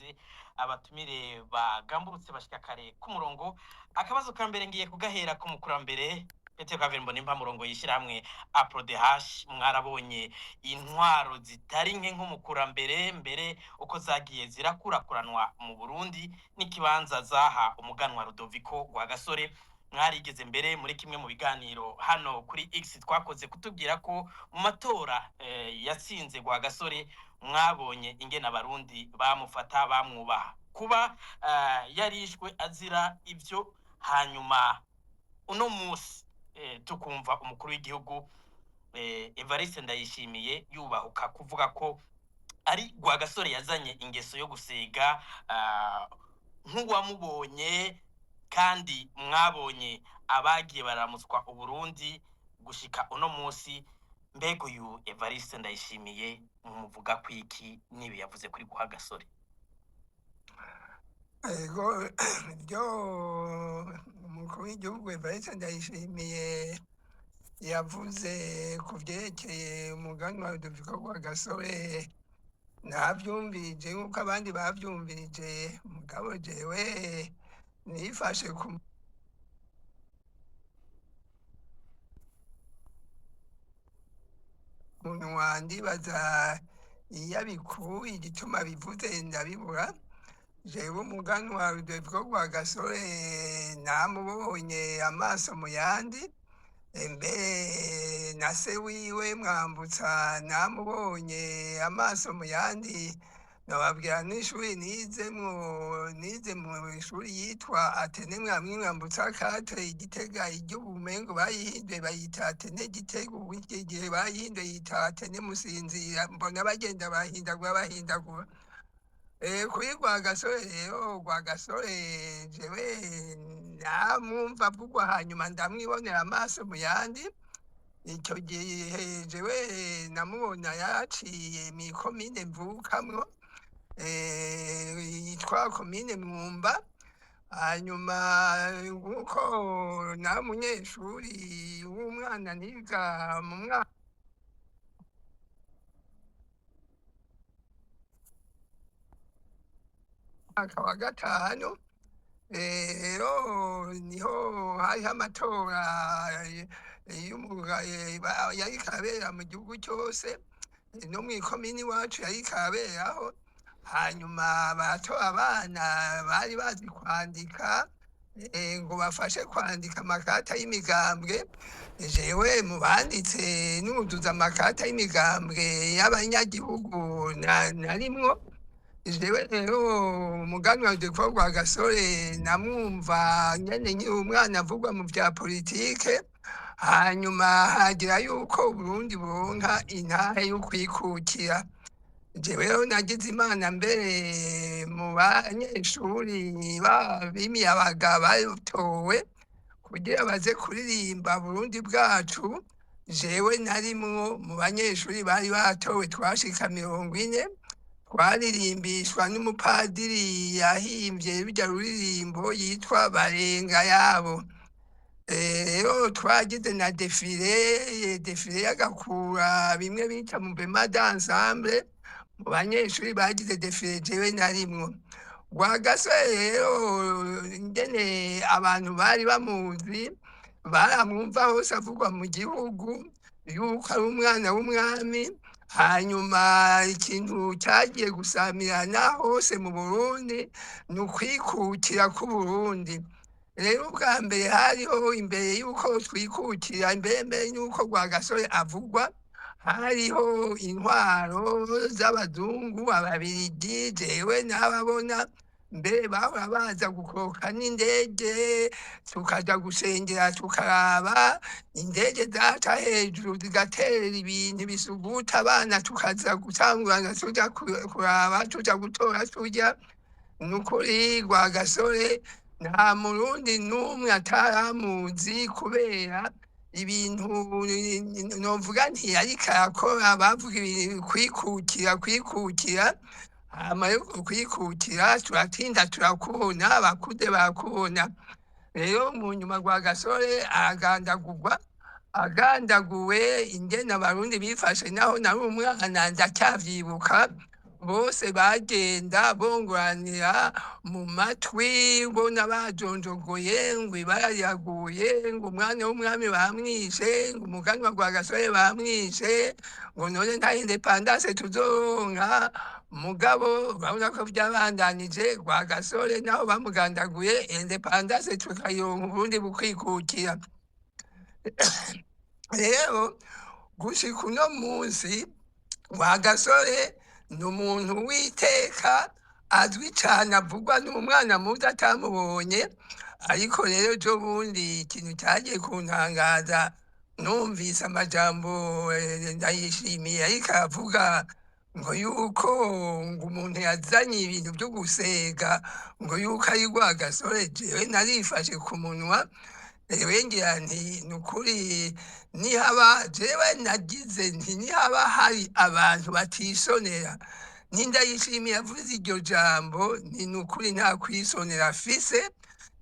Ikaze abatumire bagamburutse bashika kare ku murongo. Akabazo ka mbere ngiye kugahera ku mukurambere Petero Claver Mbonimpa, murongo yishirahamwe APRODH. Mwarabonye intwaro zitari nke nk'umukurambere mbere uko zagiye zirakurakuranwa mu Burundi n'ikibanza zaha umuganwa Rudoviko Rwagasore. Mwarigeze mbere muri kimwe mu biganiro hano kuri X twakoze kutubwira ko mu matora yatsinze Rwagasore mwabonye ingene abarundi bamufata bamwubaha kuba yarishwe azira ivyo. Hanyuma uno munsi tukumva umukuru w'igihugu Evariste Ndayishimiye yubahuka kuvuga ko ari Rwagasore yazanye ingeso yo gusega, nk'uwamubonye kandi mwabonye abagiye baramutswa Uburundi gushika uno munsi, mbega uyu Evariste Ndayishimiye mumuvuga kwiki nibi yavuze kuri Rwagasore? Ego, ibyo umukuru w'igihugu Evariste Ndayishimiye yavuze ku vyerekeye umuganwa Rudoviko Rwagasore navyumvirije nk'uko abandi bavyumvirije, mugabo jewe nifashe ku munwa ndibaza iyo abikuye igituma abivuze ndabibura. Jewe umuganwa Rudoviko Rwagasore namubonye amaso mu yandi, mbere na se wiwe Mwambutsa namubonye amaso mu yandi. Nababwira n'ishuri nizemwo, nize mw'ishuri yitwa Atene Mwamwi Mwambutsa Katre Igitega, iry'ubu umengo bayihinduye bayita Atene Gitega, ubu iki gihe bayihinduye yita Atene Musinzira, mbona bagenda bahindagura bahindagura. Kuri Rwagasore rero, Rwagasore jewe namwumva avugwa hanyuma ndamwibonera amaso mu yandi. Ico gihe jewe namubona yaraciye mw'ikomine mvukamwo yitwa komine Mwumba. Hanyuma nkuko nari umunyeshuri w'umwana niga mu mwaka wa gatanu, rero niho hariho amatora yariko arabera mu gihugu cose, no mw'ikomine iwacu yariko araberaho. Hanyuma baratora abana bari bazi kwandika ngo bafashe kwandika amakarata y'imigambwe. Jewe mu banditse nuzuza amakarata y'imigambwe y'abanyagihugu narimwo. Jewe rero umuganwa Rudoviko Rwagasore namwumva nyene nkiri umwana avugwa mu vya politike, hanyuma hagira yuko Uburundi buronka intahe y'ukwikukira. Jewe rero nagize Imana mbere mu banyeshuri b'imiyabaga batowe kugira baze kuririmba Burundi bwacu, jewe narimwo mu banyeshuri bari batowe, twashika 40, twaririmbishwa n'umupadiri yahimvye rurya ruririmbo yitwa Barenga yabo. Rero twagize na defile, defile y'agakura bimwe bita mouvement d'ensemble, mu banyeshuri bagize defile jewe narimwo. Rwagasore rero ingene abantu bari bamuzi, baramwumva hose avugwa mu gihugu yuko ari umwana w'umwami. Hanyuma ikintu cagiye gusamirana hose mu Burundi ni ukwikukira kw'Uburundi. Rero ubwa mbere hariho imbere yuko twikukira, mbere mbere yuko Rwagasore avugwa, hariho intwaro z'abazungu, ababirigi, jewe n'ababona mbere bahora baza gukoroka n'indege, tukaja gusengera tukaraba indege zaca hejuru zigaterera ibintu bisuguta abana, tukaza gutangurana tuja kuraba tuja gutora turya. Nukuri Rwagasore nta murundi n'umwe ataramuzi kubera ibintu novuga nti yariko arakora, bavuga ibintu kwikukira kwikukira. Hama yo kwikukira turatinda turakubona, abakuze barakubona. Rero mu nyuma Rwagasore aragandagurwa, agandaguwe ingene abarundi bifashe naho nari umwana ndacyavyibuka. Bose bagenda bongoranira mu matwi, bona bajonjogoye ngo ibara riraguye, ngo umwana w'umwami bamwishe, ngo umuganwa gwa Gasore bamwishe, ngo none nta independance tuzoronka. Mugabo urabona ko vyabandanije, Rwagasore naho bamugandaguye, independance tukayironka, Uburundi bukwikukira. Rero gushika uno munsi Rwagasore ni umuntu w'iteka azwi cane, avugwa n'umwana muto atamubonye. Ariko rero ejo bundi ikintu cagiye kuntangaza, numvise amajambo Ndayishimiye ariko aravuga ngo yuko ngo umuntu yazanye ibintu vyo gusega, ngo yuko ari Rwagasore. Jewe narifashe ku munwa, ewe ngira nti nukuri nihaba jewe nagize nti nihaba hari abantu batisonera, ni Ndayishimiye avuze iryo jambo, ni nukuri nta kwisonera afise,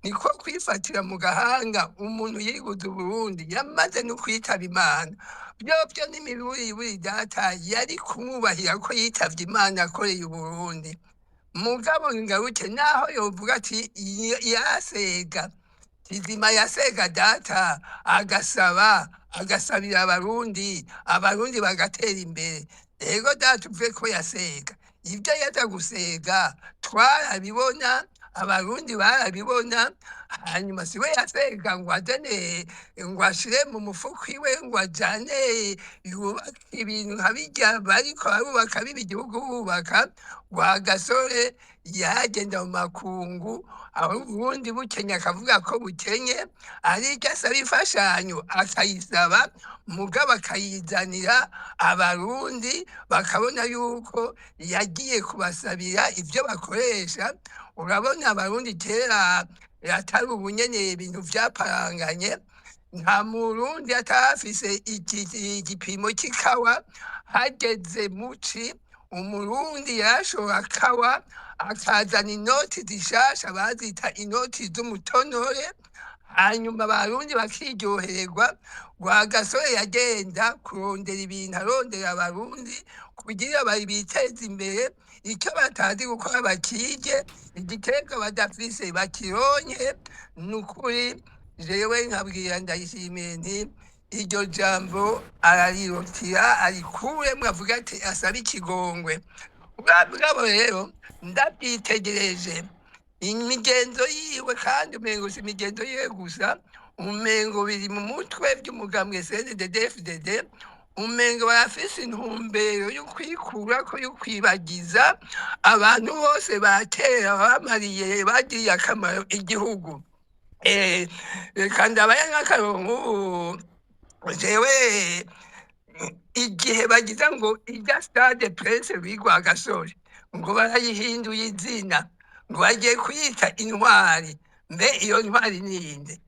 niko kwifatira mu gahanga umuntu yiguze Uburundi yamaze no kwitaba Imana. Vyovyo n'imiburiburi data yari kumwubahira ko yitavye Imana akoreye Uburundi. Mugabo ngaruke naho yovuga ati yasega Kizima, yasega data agasaba, agasabira Abarundi, Abarundi bagatera imbere. Ego data, uvuge ko yasega, ibyo yaza gusega twarabibona, Abarundi barabibona. Hanyuma siwe yasega ngo azane, ngo ashire mu mufuko iwe, ngo ajane yubake ibintu nka birya bariko barubaka biba igihugu bubaka. Rwagasore yagenda mu makungu, aho Uburundi bukenye akavuga ko bukenye, ariko asaba imfashanyo akayisaba, mugabo akayizanira Abarundi bakabona yuko yagiye kubasabira ivyo bakoresha. Urabona Abarundi kera atari ubunyene ibintu vyaparanganye, nta Murundi atafise igipimo c'ikawa. Hageze muci Umurundi yarashora kawa, akazana inoti zishasha bazita inoti z'umutonore, hanyuma Abarundi bakiryoherwa. Rwagasore yagenda kurondera ibintu, arondera Abarundi kugira biteze imbere, icyo batazi gukora bakige, igiterwa badafise bakironke. Ni ukuri jewe nkabwira Ndayishimiye nti iryo jambo ararirutira arikuremwo, avuga ati asabe ikigongwe. Bwa rero ndabyitegereje imigenzo yiwe, kandi umengo si imigenzo yiwe gusa, umengo biri mu mutwe by'umugambwe CNDD-FDD, umengo barafise intumbero yo kwikurako, yo kwibagiza abantu bose ba kera bamariye, bagiriye akamaro igihugu. Reka ndabaye nk'akaroro nk'ubu jewe igihe bagize ngo irya stade Prince Louis Rwagasore ngo barayihinduye izina, ngo bagiye kuyita Intwari. Mbe iyo ntwari ninde?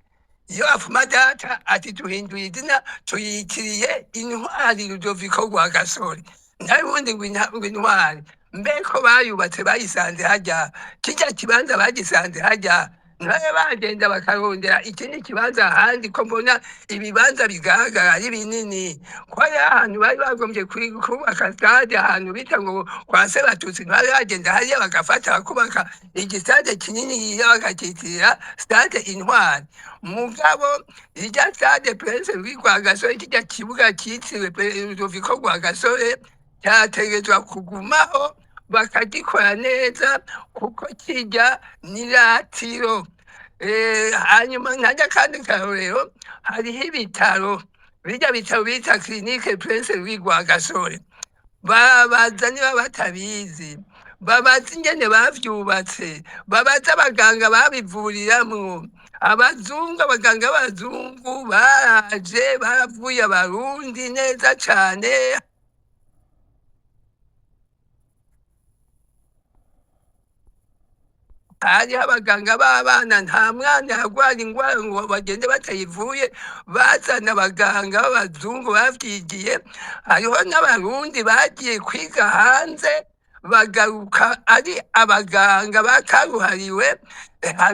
Iyo afuma data ati duhinduye izina tuyitiriye Intwari Rudoviko Rwagasore, ntabundi ngo ngo Intwari, mbe ko bayubatse bayisanze harya, kirya kibanza bagisanze harya, ntibabe bagenda bakarondera ikindi kibanza ahandi, ko mbona ibibanza bigaragara ari binini, ko hari ahantu bari bagombye kubaka stade ahantu bita ngo kwa Sebatutsi, ntibari bagenda hariya bagafata bakubaka igistade kinini bakakitirira stade Intwari? Mugabo irya stade Prince Louis Rwagasore, kirya kibuga cyitiriwe Rudoviko Rwagasore, cyategerezwa kugumaho bakagikora neza, kuko kirya n'iratiro. Hanyuma nkajya kandi karorero, hariho ibitaro, birya bitaro bita clinique Prince Louis Rwagasore, babaza niba batabizi, babaza ingene bavyubatse, babaza abaganga babivuriramwo, abazungu, abaganga b'abazungu baraje baravuye Abarundi neza cane. Hariho abaganga b'abana, nta mwana yarwara ingwara ngo bagende batayivuye, bazana abaganga b'abazungu bavyigiye. Hariho n'Abarundi bagiye kwiga hanze. Bagaruka ari abaganga bakaruhariwe.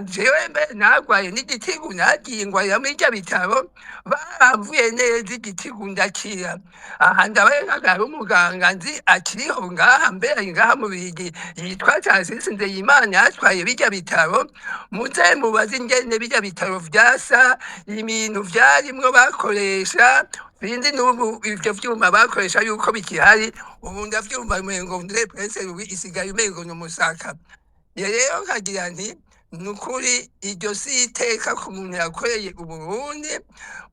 Jewe mbere narwaye n'igitigu, nagiye ngwarira muri birya bitaro, baramvuye neza igitigu ndakira. Aha ndabaye nk'agara umuganga nzi akiriho ngaha, mbere ari ngaha mu Bigi, yitwa Tarcisse Nzeyimana, yatwaye birya bitaro. Muze mubaze ingene birya bitaro vyasa, ibintu vyarimwo bakoresha. Sinzi n'ubu ivyo vyuma bakoresha yuko bikihari. Ubu ndavyumva umengo ndre Prince Louis isigaye umengo ni umusaka. Rero nkagira nti ni ukuri iryo si iteka ku muntu yakoreye Uburundi.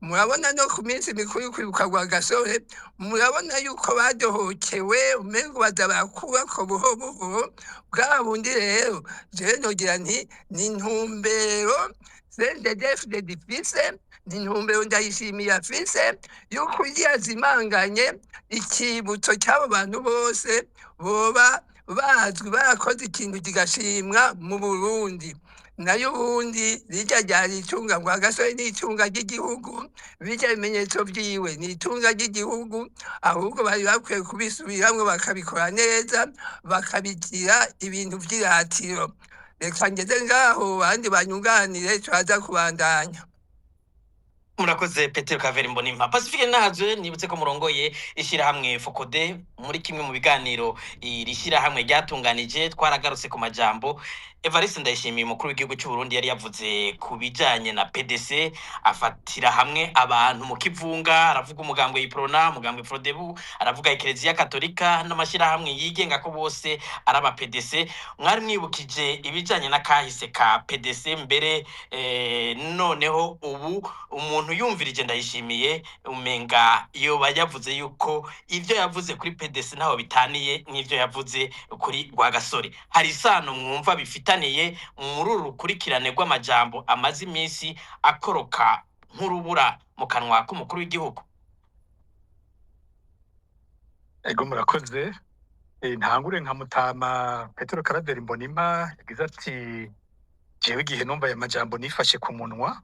Murabona no ku minsi mikuru yo kwibuka Rwagasore, murabona yuko badohokewe, umengo baza barakubako buhoro buhoro bwa bundi. Rero jewe nogira nti ni intumbero CNDD-FDD ifise, ni intumbero Ndayishimiye afise yuko yazimanganye ikibutso cy'abo bantu bose boba bazwi barakoze ikintu kigashimwa mu Burundi. Nayo ubundi rirya ryari itunga, Rwagasore ni itunga ry'igihugu, birya bimenyetso vyiwe ni itunga ry'igihugu. Ahubwo bari bakwiye kubisubiramwo bakabikora neza, bakabigira ibintu vy'iratiro. Reka ngeze ngaho, abandi banyunganire, turaza kubandanya. Murakoze, Petero Kaveri Mbonimpa. Pacifique Nahazwe, nibutse ko murongoye ishyirahamwe Fokode. Muri kimwe mu biganiro iri shyirahamwe ryatunganije, twaragarutse ku majambo Evariste Ndayishimiye, umukuru w'igihugu cy'u Burundi, yari yavuze ku bijanye na PDC, afatira hamwe abantu mu kivunga, aravuga umugambwe Iprona, umugambwe Frodebu, aravuga Ekereziya Katolika n'amashyirahamwe yigenga ko bose ari aba PDC. Mwari mwibukije ibijanye n'akahise ka PDC mbere. Noneho ubu umuntu yumvirije Ndayishimiye, umenga yoba yavuze yuko ivyo yavuze kuri PDC ntaho bitaniye n'ivyo yavuze kuri Rwagasore. Hari isano mwumva bifitaniye muri uru rukurikirane rw'amajambo amaze iminsi akoroka nk'urubura mu kanwa k'umukuru w'igihugu? Ego, murakoze. Ntangure nka mutama Petero Karaveri Mbonimpa yagize ati: "Jewe igihe numva aya majambo nifashe ku munwa."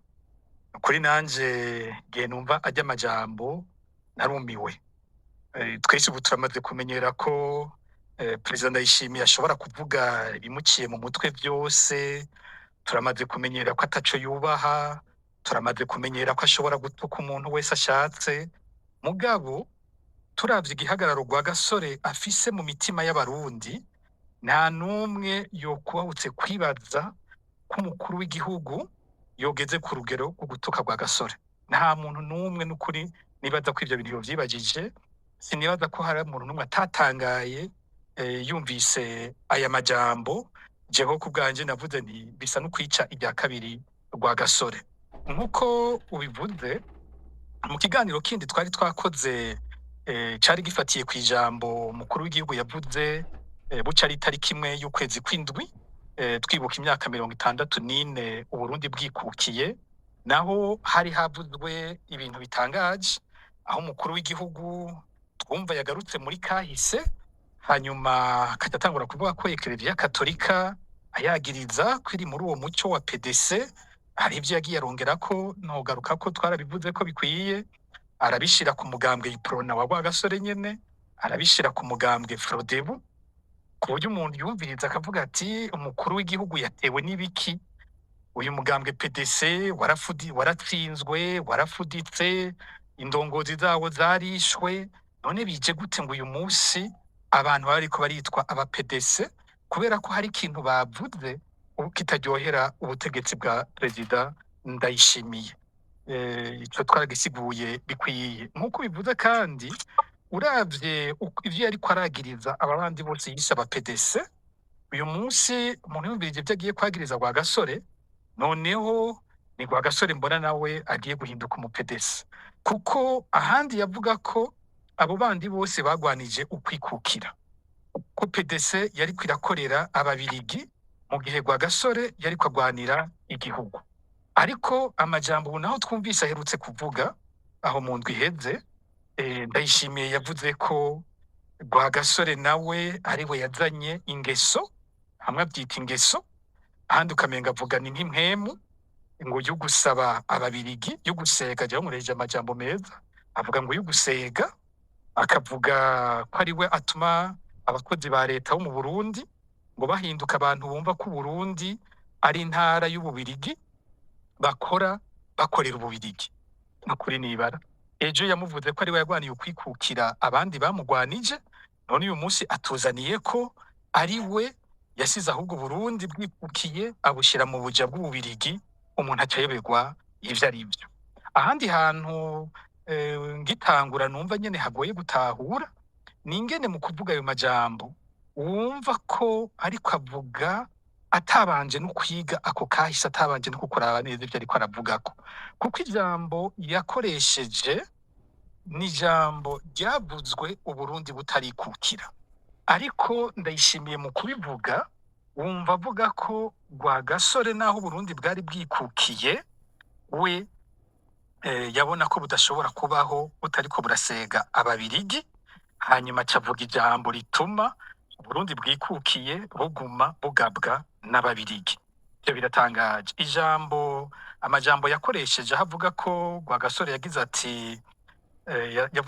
Kuri nanje igihe numva ajya amajambo narumiwe. Twese ubu turamaze kumenyera ko Perezida Ndayishimiye ashobora kuvuga ibimuciye mu mutwe byose. Turamaze kumenyera ko ataco yubaha, turamaze kumenyera ko ashobora gutuka umuntu wese ashatse. Mugabo turavye igihagararo Rwagasore afise mu mitima y'Abarundi, nta n'umwe yokubahutse kwibaza ko umukuru w'igihugu yogeze ku rugero rwo gutuka Rwagasore. Nta muntu n'umwe n'ukuri nibaza ko ivyo bintu yovyibajije. Sinibaza ko hari umuntu n'umwe atatangaye yumvise aya majambo. Jeho ku bwanje navuze nti bisa no kwica irya kabiri Rwagasore. Nk'uko ubivuze, mu kiganiro kindi twari twakoze cari gifatiye ku ijambo umukuru w'igihugu yavuze buca ari itariki 1 y'ukwezi kw'indwi, twibuka imyaka 64 Uburundi bwikukiye, naho hari havuzwe ibintu bitangaje, aho umukuru w'igihugu twumva yagarutse muri kahise, hanyuma akaca atangura kuvuga ko Ekereziya Katolika ayagiriza ko iri muri uwo muco wa PDC. Hari ivyo yagiye arongerako ntogaruka ko twarabivuze ko bikwiye, arabishira ku mugambwe Iprona wa Rwagasore nyene, arabishira ku mugambwe Frodebu, ku buryo umuntu yumviriza akavuga ati: "Umukuru w'igihugu yatewe n'ibiki?" Uyu mugambwe PDC warafudi, waratsinzwe, warafuditse, indongozi zawo zarishwe. None bije gute ngo uyu munsi abantu bariko baritwa aba PDC kubera ko hari ikintu bavuze ubu kitaryohera ubutegetsi bwa Perezida Ndayishimiye? Ico twaragisiguye bikwiye. Nk'uko bivuze kandi, uravye ivyo yariko aragiriza aba bandi bose yise aba PDC, uyu munsi umuntu yumvirije ivyo agiye kwagiriza Rwagasore, noneho ni Rwagasore mbona nawe agiye guhinduka umu PDC, kuko ahandi yavuga ko abo bandi bose bagwanije ukwikukira, ko PDC yariko irakorera Ababirigi mu gihe Rwagasore yariko agwanira igihugu. Ariko amajambo ubu naho twumvise aherutse kuvuga aho mu ndwi iheze, Ndayishimiye yavuze ko Rwagasore nawe ariwe yazanye ingeso, hamwe abyita ingeso, ahandi ukamenga avuga ni nk'impwemu ngo yo gusaba Ababirigi, yo gusega. Jya nkoresheje amajambo meza, avuga ngo yo gusega, akavuga ko ari we atuma abakozi ba leta bo mu Burundi ngo bahinduka abantu bumva ko Uburundi ari intara y'Ububirigi, bakora bakorera Ububirigi. Nukuri nibara ejo yamuvuze ko ari we yagwaniye ukwikukira, abandi bamugwanije, none uyu munsi atuzaniye ko ari we yasize ahubwo Burundi bwikukiye abushyira mu buja bw'Ububirigi. Umuntu acayoberwa ivyo ari byo. Ahandi hantu ngitangura numva nyene hagoye gutahura ni ingene mu kuvuga ayo majambo wumva ko ariko avuga atabanje no kwiga ako kahise, atabanje no kukuraba neza ivyo ariko aravugako, kuko ijambo yakoresheje ni ijambo ryavuzwe Uburundi butarikukira. Ariko Ndayishimiye mu kubivuga wumva avuga ko Rwagasore, naho Uburundi bwari bwikukiye, we yabona ko budashobora kubaho butariko burasega Ababirigi. Hanyuma aca avuga ijambo rituma Uburundi bwikukiye buguma bugabwa n'Ababirigi. Ivyo biratangaje. Ijambo, amajambo yakoresheje aho avuga ko Rwagasore yagize ati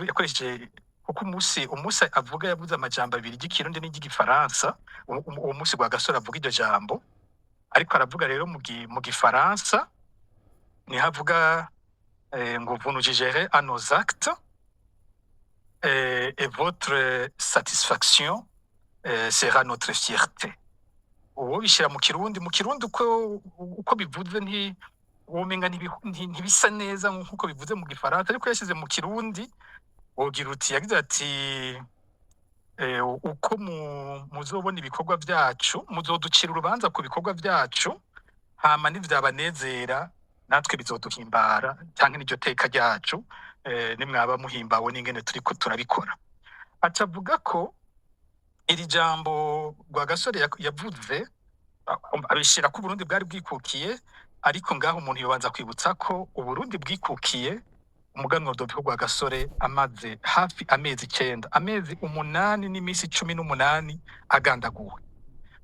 yakoresheje, kuko umunsi avuga yavuze amajambo abiri, ry'ikirundi n'iry'igifaransa. Uwo munsi Rwagasore avuga iryo jambo, ariko aravuga rero mu gifaransa, niho avuga ngo "Vous nous jugerez à nos actes et votre satisfaction sera notre fierté." Uwo bishyira mu kirundi uko bivuze nti womenga ntibisa neza nk'uko bivuze mu gifaransa, ariko yashyize mu kirundi wogira uti yagize ati uko muzobona ibikorwa byacu, muzoducira urubanza ku bikorwa byacu, hama nivyabanezera natwe bizoduhimbara, canke n'iryo teka ryacu nimwaba muhimbawe n'ingene turiko turabikora. Aca avuga ko iri jambo Rwagasore yavuze abishira ko Uburundi bwari bwikukiye. Ariko ngaho umuntu yobanza kwibutsa ko Uburundi bwikukiye umuganwa Rudoviko Rwagasore amaze hafi amezi 9, amezi 8 n'iminsi 18 agandaguwe.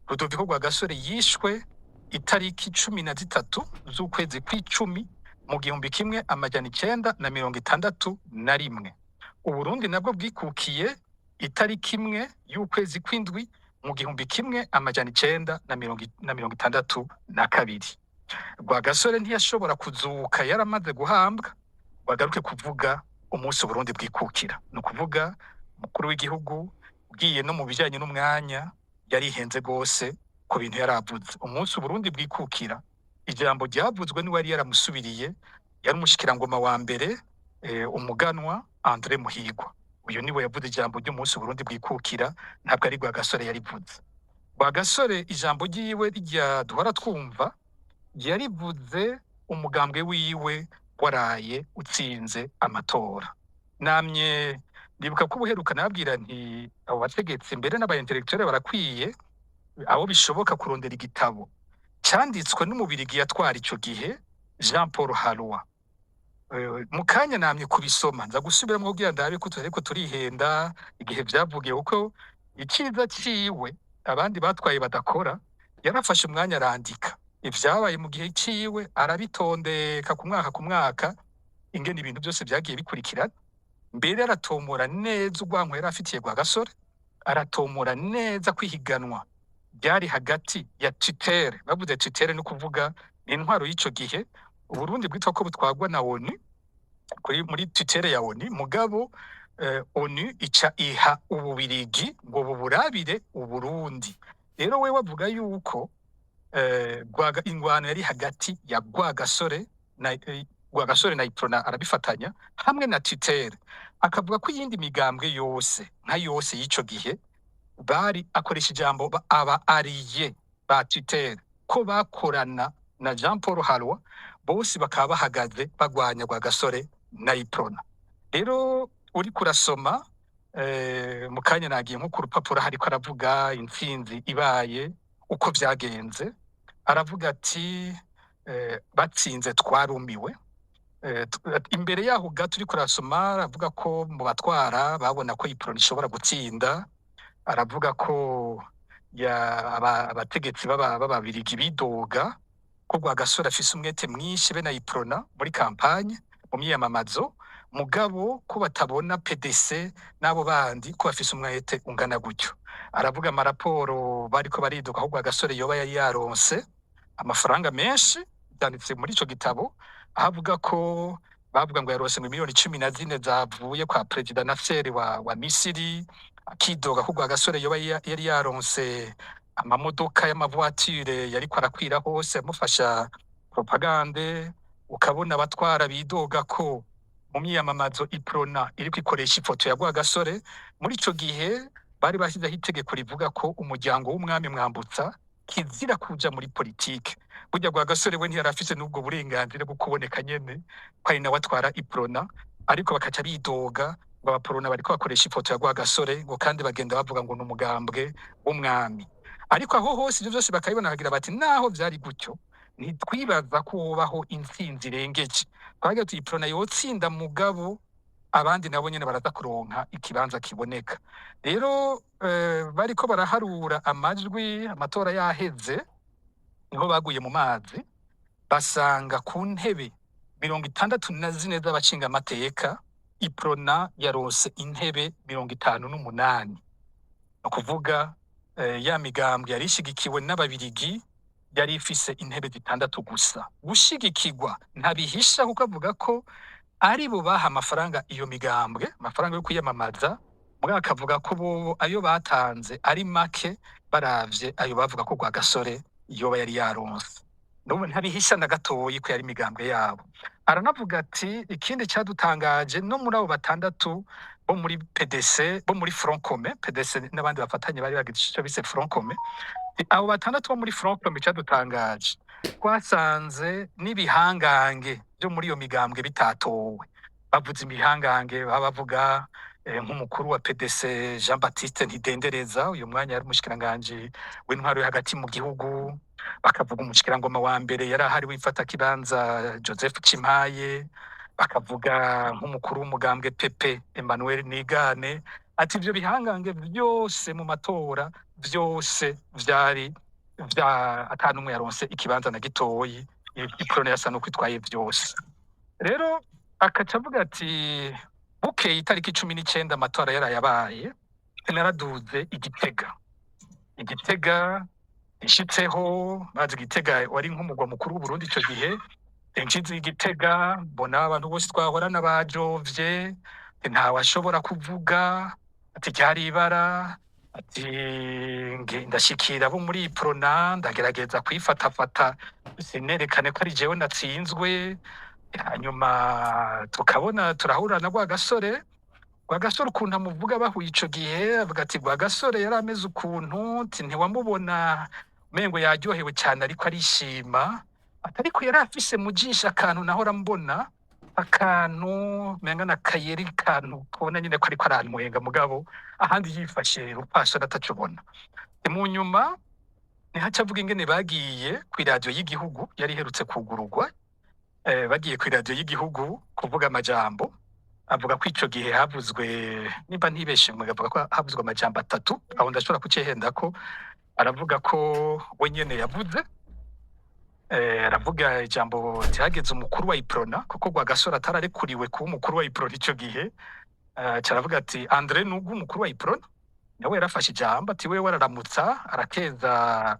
Rudoviko Rwagasore yishwe itariki 13 z'ukwezi kw'icumi mu 1961. Uburundi nabwo bwikukiye itariki 1 y'ukwezi kw'indwi mu 1962. Rwagasore ntiyashobora kuzuka yaramaze guhambwa bagaruke kuvuga umunsi Uburundi bwikukira. Ni ukuvuga umukuru w'igihugu ugiye no mu bijanye n'umwanya yarihenze rwose ku bintu yaravuze. Umunsi Uburundi bwikukira, ijambo ryavuzwe n'uwari yaramusubiriye, yari umushikirangoma wa mbere, umuganwa André Muhigwa. Uyu niwe yavuze ijambo ry'umunsi Uburundi bwikukira, ntabwo ari Rwagasore yarivuze. Rwagasore ijambo ryiwe rya duhora twumva yarivuze umugambwe wiwe waraye utsinze amatora. Namye ndibuka ko ubuheruka nababwira nti abo bategetsi mbere n'aba intellectuels barakwiye, abo bishoboka, kurondera igitabo canditswe n'umubirigi yatwara ico gihe, Jean Paul Harroy. Mu kanya namye kubisoma, nza gusubiramwo kugira ndabe ko tutariko turihenda igihe vyavugiwe, kuko iciza ciwe abandi batwaye badakora, yarafashe umwanya arandika ivyabaye mu gihe ciwe, arabitondeka ku mwaka ku mwaka ingene ibintu byose vyagiye bikurikirana. Mbere aratomora neza urwanko yari afitiye Rwagasore, aratomora neza kwihiganwa ryari hagati ya tutelle. Bavuze tutelle no kuvuga ni intwaro y'ico gihe Uburundi bwitwa ko butwagwa na ONU, kuri muri tutelle ya ONU, mugabo ONU ica iha Ububirigi ngo buburabire Uburundi. Rero we wavuga yuko ingwano yari hagati ya Rwagasore na Iprona, arabifatanya hamwe na tutelle, akavuga ko iyindi migambwe yose nka yose y'ico gihe bari, akoresha ijambo aba alliés ba tutelle, ko bakorana na Jean Paul Harroy, bose bakaba bahagaze bagwanya Rwagasore na Iprona. Rero uriko urasoma mu kanya nagiye nko ku rupapuro hariko aravuga intsinzi ibaye uko vyagenze, aravuga ati batsinze twarumiwe. Imbere yaho gato uriko urasoma aravuga ko mu batwara babona ko Iprona ishobora gutsinda, aravuga ko abategetsi b'Ababirigi bidoga ko Rwagasore afise umwete mwinshi be na Iprona muri campagne, mu myiyamamazo, mugabo ko batabona PDC n'abo bandi ko bafise umwete ungana gutyo. Aravuga amaraporo bariko bariduka ahubwo agasore yoba yari yaronse amafaranga menshi, byanditse muri ico gitabo, aho avuga ko bavuga ngo yaronse ngo miliyoni 14 zavuye kwa Perezida Nasser wa Misiri, akidoga ko Rwagasore yoba yari yaronse amamodoka y'amavoiture yariko arakwira hose amufasha propagande. Ukabona abatwara bidoga ko mu myiyamamazo Iprona iriko ikoresha ifoto ya Rwagasore. Muri ico gihe bari bashyizeho itegeko rivuga ko umuryango w'umwami Mwambutsa kizira kuja muri politike. Burya Rwagasore we ntiyari afise n'ubwo burenganzira bwo kuboneka nyene ko ari nawe atwara Iprona, ariko bakaca bidoga ngo abaporona bariko bakoresha ifoto ya Rwagasore, ngo kandi bagenda bavuga ngo ni umugambwe w'umwami. Ariko aho hose ivyo vyose bakabibona, bakagira bati naho vyari gutyo ntitwibaza ko wobaho intsinzi irengeje. Twagira tuti Iprona yotsinda, mugabo abandi nabo nyene baraza kuronka ikibanza kiboneka. Rero bariko baraharura amajwi, amatora yaheze, niho baguye mu mazi, basanga ku ntebe 64 z'abashingamateka Iprona yaronse intebe 58. Ni ukuvuga ya migambwe yari ishigikiwe n'Ababirigi yari ifise intebe 6 gusa. Gushigikirwa ntabihisha, kuko avuga ko ari bo baha amafaranga iyo migambwe, amafaranga yo kwiyamamaza, mugabo akavuga ko bobo ayo batanze ari make baravye ayo bavuga ko Rwagasore yoba yari yaronse. N'ubu ntabihisha na gatoyi ko yari imigambwe yabo. Aranavuga ati ikindi cadutangaje, no muri abo 6 bo muri PDC, bo muri Front Commun, PDC n'abandi bafatanye bari bagize ico bise Front Commun, abo 6 bo muri Front Commun, cadutangaje twasanze n'ibihangange byo muri iyo migambwe bitatowe. Bavuze ibihangange baba bavuga nk'umukuru wa PDC Jean Baptiste Ntidendereza, uyu mwanya yari umushikiranganji w'intwaro yo hagati mu gihugu, bakavuga umushikirangoma wa mbere yari ahari w'imfatakibanza Joseph Cimpaye, bakavuga nk'umukuru w'umugambwe PP Emmanuel Nigane. Ati ivyo bihangange vyose mu matora vyose vyari vya ata n'umwe yaronse ikibanza na gitoyi. Iprona yasa nuko itwaye vyose. Rero akaca avuga ati bukeye itariki 19 amatora yarayabaye, naraduze Igitega. Igitega nshitseho, maze Igitega wari nk'umugwa mukuru w'Uburundi ico gihe, nshize Igitega mbona abantu bose twahorana bajovye, ntawashobora kuvuga, ati ryari ibara. Ati ndashikira abo muri Iprona, ndagerageza kwifatafata sinerekane ko ari jewe natsinzwe. Hanyuma tukabona turahura na Rwagasore. Rwagasore ukuntu amuvuga bahuye ico gihe, avuga ati Rwagasore yari ameze ukuntu, ati ntiwamubona umengo yaryohewe cyane ariko arishima, ati ariko yari afise mu jisho akantu nahora mbona, akantu umenga na kayeri, kantu kubona nyine ko ariko arantwenga, mugabo ahandi yifashe rupasoni atacubona. Mu nyuma nihaca avuga ingene bagiye kw'iradiyo y'igihugu yari iherutse kugururwa, bagiye kw'iradiyo y'igihugu kuvuga amajambo. Avuga ko ico gihe havuzwe, nimba ntibeshe, avuga ko havuzwe amajambo 3, aho ndashobora kucihendako. Aravuga ko we nyene yavuze, aravuga ijambo ryageze umukuru wa Iprona, kuko Rwagasore atararekuriwe kuba umukuru wa Iprona ico gihe. Caravuga ati Andre Nugu umukuru wa Iprona nawe yarafashe ijambo, ati wewe araramutsa arakeza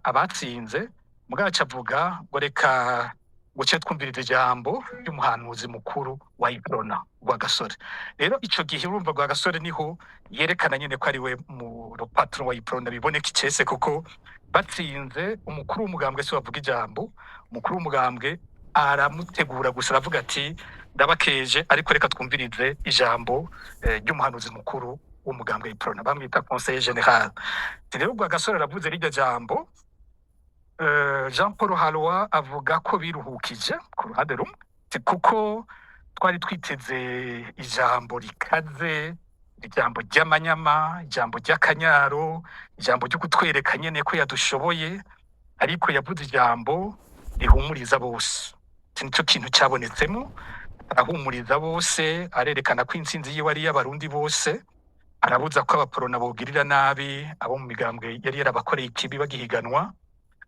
abatsinze, mugabo aca avuga ngo reka guce twumviriza ijambo ry'umuhanuzi mukuru wa Iprona Rwagasore. Rero ico gihe urumva Rwagasore niho yerekana nyene ko ari we mu patron wa Iprona, biboneka icese, kuko batsinze umukuru w'umugambwe si wavuga ijambo, umukuru w'umugambwe aramutegura gusa, aravuga ati ndabakeje, ariko reka twumvirize ijambo ry'umuhanuzi mukuru w'umugambwe Iprona, bamwita conseiller général. Rero Rwagasore aravuze rirya jambo, Jean Paul Halwa avuga ko biruhukije ku ruhande rumwe, kuko twari twiteze ijambo rikaze, ijambo ry'amanyama, ijambo ry'akanyaro, ijambo ryo kutwereka nyene ko yadushoboye, ariko yavuze ijambo rihumuriza bose. Iki nico kintu cabonetsemo, arahumuriza bose, arerekana ko intsinzi yiwe ari iy'Abarundi bose, arabuza ko abaporona bogirira nabi abo mu migambwe yari yarabakoreye ikibi bagihiganwa,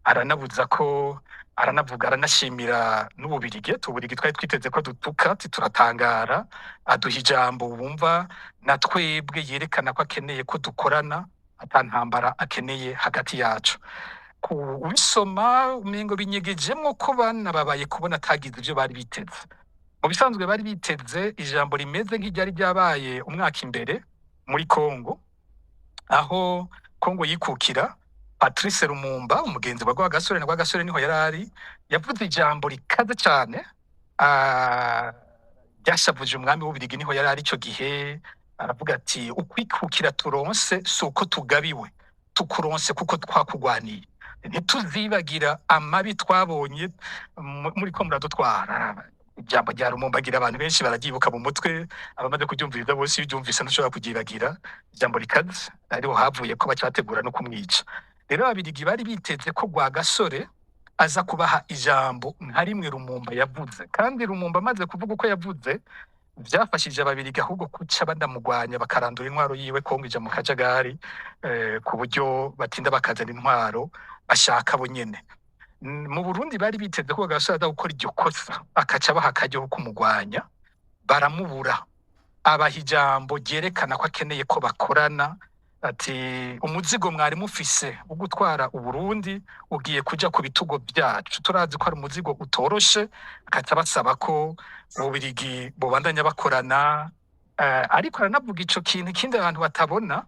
aranabuza ko, aranavuga, aranashimira n'Ububirigi. Tubirigi twari twiteze ko dutuka, turatangara, aduha ijambo wumva na twebwe yerekana ko akeneye ko dukorana. ata ntambara akeneye hagati yacu. Kubisoma umengo binyegejemwo ko banababaye kubona atagize ivyo bari biteze. Mu bisanzwe bari biteze ijambo rimeze nk'iryari ryabaye umwaka imbere muri Kongo, aho Kongo yikukira. Patrice Lumumba, umugenzi wa Rwagasore, na Rwagasore niho yarari, yavuze ijambo rikaze cane, ryashavuje umwami w'Ububirigi, niho yarari ico gihe. Aravuga ati: "Ukwikukira turonse si uko tugabiwe, tukuronse kuko twakugwaniye. Ntituzibagira amabi twabonye muriko muradutwara." Ijambo rya Lumumba agira abantu benshi bararyibuka mu mutwe, abamaze kuryumviriza bose, iyo uryumvise ntushobora kuryibagira. Ijambo rikaze, ariho havuye ko baca bategura no kumwica. Rero Ababirigi bari biteze ko Rwagasore aza kubaha ijambo nka rimwe Lumumba yavuze, kandi Lumumba amaze kuvuga uko yavuze, vyafashije Ababirigi ahubwo kuca banamugwanya, bakarandura intwaro yiwe, Kongo ija mu kajagari, ku buryo batinda bakazana intwaro bashaka bo nyene. Mu Burundi bari biteze ko Rwagasore aza gukora iryo kosa, akaca abaha akaryo ko kumugwanya, baramubura. Abaha ijambo ryerekana ko akeneye ko bakorana, ati: "Umuzigo mwari mufise wo gutwara Uburundi ugiye kuja ku bitugo vyacu, turazi ko ari umuzigo utoroshe." Akaca basaba ko Ububirigi bobandanya bakorana. Ariko aranavuga ico kintu ikindi abantu batabona: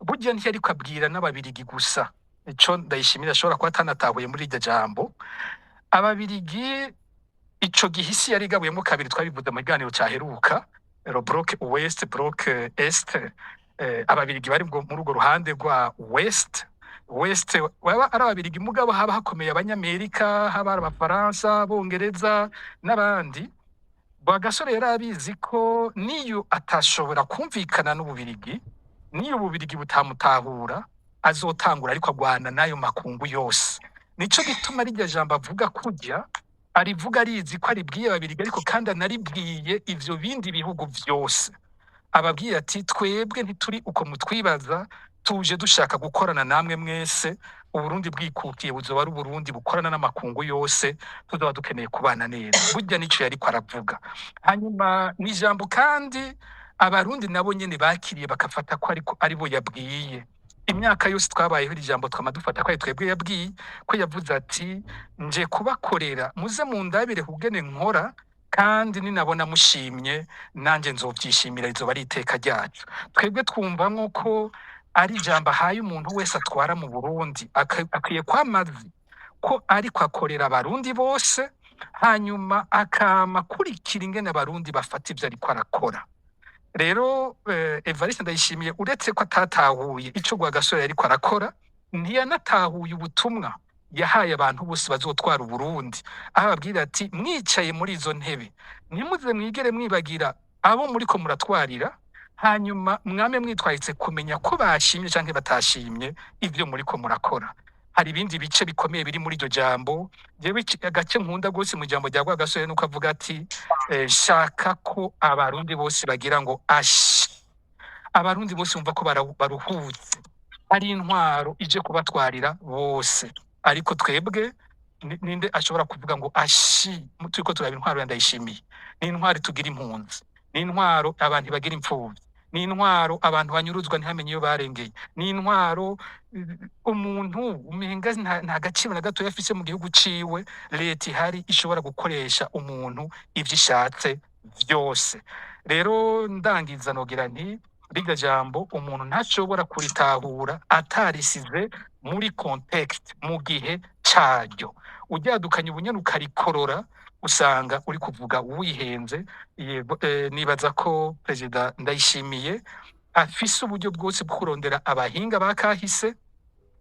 burya ntiyariko abwira n'Ababirigi gusa. Ico Ndayishimira ashobora kuba atanatahuye muri iryo jambo, Ababirigi ico gihe isi yari igabuyemo kabiri, twabivuze mu kiganiro caheruka, le bloc ouest, bloc est. Ababirigi bari muri urwo ruhande rwa ouest. West baba ari Ababirigi, mugabo haba hakomeye Abanyamerika, haba ari Abafaransa, Abongereza n'abandi. Rwagasore yari abizi ko niyo atashobora kumvikana n'Ububirigi, niyo Ububirigi butamutahura, azotangura ariko agwana n'ayo makungu yose. Nico gituma rirya jambo avuga kurya arivuga, arizi ko aribwiye Ababirigi, ariko kandi anaribwiye ivyo bindi bihugu vyose. Ababwiye ati: "Twebwe ntituri uko mutwibaza, tuje dushaka gukorana namwe mwese. Uburundi bwikukiye buzoba ari Uburundi bukorana n'amakungu yose, tuzoba dukeneye kubana neza." Burya nico yariko aravuga. Hanyuma ni ijambo kandi Abarundi nabo nyene bakiriye, bakafata ko ariko aribo yabwiye. Imyaka yose twabayeho, iri jambo twama dufata ko ari twebwe yabwiye, ko yavuze ati: "Nje kubakorera, muze mundabire kugene nkora, kandi ninabona mushimye nanjye nzovyishimira, rizoba ari iteka ryacu." Twebwe twumvamwo ko ari ijambo ahaye umuntu wese atwara mu Burundi, akwiye kwamazi ko ariko akorera Abarundi bose, hanyuma akama akurikira ingene Abarundi bafata ivyo ariko arakora. Rero Evariste Ndayishimiye, uretse ko atatahuye ico Rwagasore yariko arakora, ntiyanatahuye ubutumwa yahaye abantu bose bazotwara Uburundi, aho ababwira ati: "Mwicaye muri izo ntebe, ntimuze mwigere mwibagira abo muriko muratwarira, hanyuma mwame mwitwaritse kumenya ko bashimye canke batashimye ivyo muriko murakora." Hari ibindi bice bikomeye biri muri iryo jambo. Jewe agace nkunda gose mu ijambo rya Rwagasore nuko avuga ati: "Shaka ko Abarundi bose bagira ngo ashi, Abarundi bose bumva ko baruhutse, ari intwaro ije kubatwarira bose." Ariko twebwe ninde ashobora kuvuga ngo ashi turiko turaba intwaro ya Ndayishimiye? Ni intwaro tugira impunzi, ni intwaro abantu bagira impfuvyi, ni intwaro abantu banyuruzwa ntihamenye iyo barengeye, ni intwaro umuntu umenga nta gaciro na gatoya afise mu gihugu ciwe. Leta ihari ishobora gukoresha umuntu ivyo ishatse vyose. Rero ndangiza nogira nti: rirya jambo umuntu ntashobora kuritahura atarisize muri contexte, mu gihe caryo. Uryadukanye ubunyene ukarikorora, usanga uri kuvuga wihenze. Yego, nibaza ko Perezida Ndayishimiye afise uburyo bwose bwo kurondera abahinga ba kahise,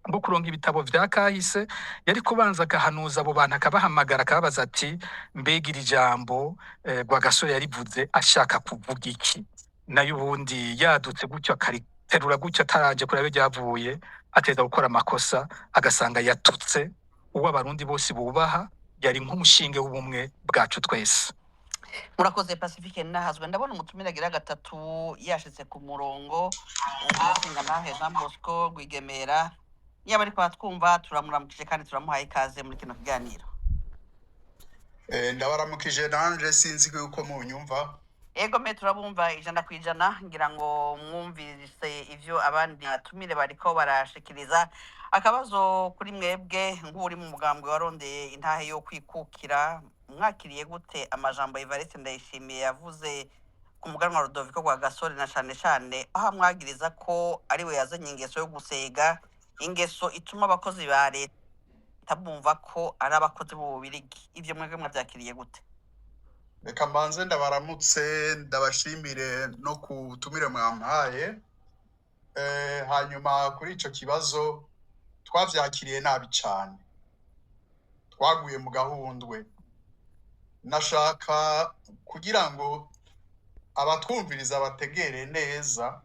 bwo kuronka ibitabo vya kahise. Yari kubanza agahanuza abo bantu, akabahamagara, akababaza ati: "Mbega iri jambo Rwagasore yarivuze ashaka kuvuga iki?" Nayo ubundi yadutse gutyo akariterura gutyo ataraje kuraba iyo ryavuye, ateza gukora amakosa, agasanga yatutse uwo Abarundi bose bubaha, yari nk'umushinge w'ubumwe bwacu twese. Murakoze, Pacifique Nahazwe. Ndabona umutumire agira gatatu yashitse ku murongo, umushingantahe Jean Bosco Rwigemera. Yaba ariko aratwumva, turamuramukije kandi turamuhaye ikaze muri kino kiganiro. Ndabaramukije nanje, sinzi yuko munyumva. Ego me turabumva 100%. Ngira ngo mwumvise ivyo abandi batumire bariko barashikiriza. Akabazo kuri mwebwe nk'uri mu mugambwe warondeye intahe yo kwikukira, mwakiriye gute amajambo Evariste Ndayishimiye yavuze ku muganwa Rudoviko rwa Gasore, na cane cane aho amwagiriza ko ariwe yazanye ingeso yo gusega, ingeso ituma abakozi ba leta bumva ko ari abakozi b'Ububirigi? Ivyo mwebwe mwavyakiriye gute? Reka mbanze ndabaramutse, ndabashimire no ku butumire mwampaye. Hanyuma kuri ico kibazo, twavyakiriye nabi cane, twaguye mu gahundwe. Nashaka kugira ngo abatwumviriza bategere neza.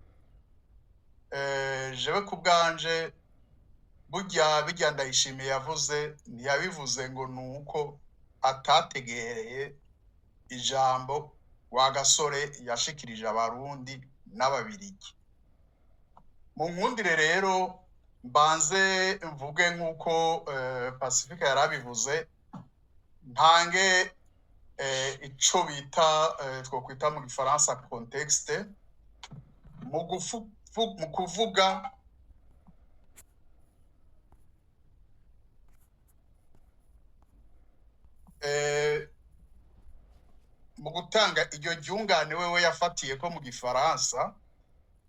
Jewe ku bwanje, burya birya Ndayishimiye yavuze, ntiyabivuze ngo nuko atategereye ijambo wa Gasore yashikirije Abarundi n'Ababirigi. Mu nkundire rero mbanze mvuge nk'uko Pacifique yarabivuze, ntange ico bita twokwita mu gifaransa contexte mu kuvuga mu gutanga iryo ryungane wewe yafatiye ko mu gifaransa,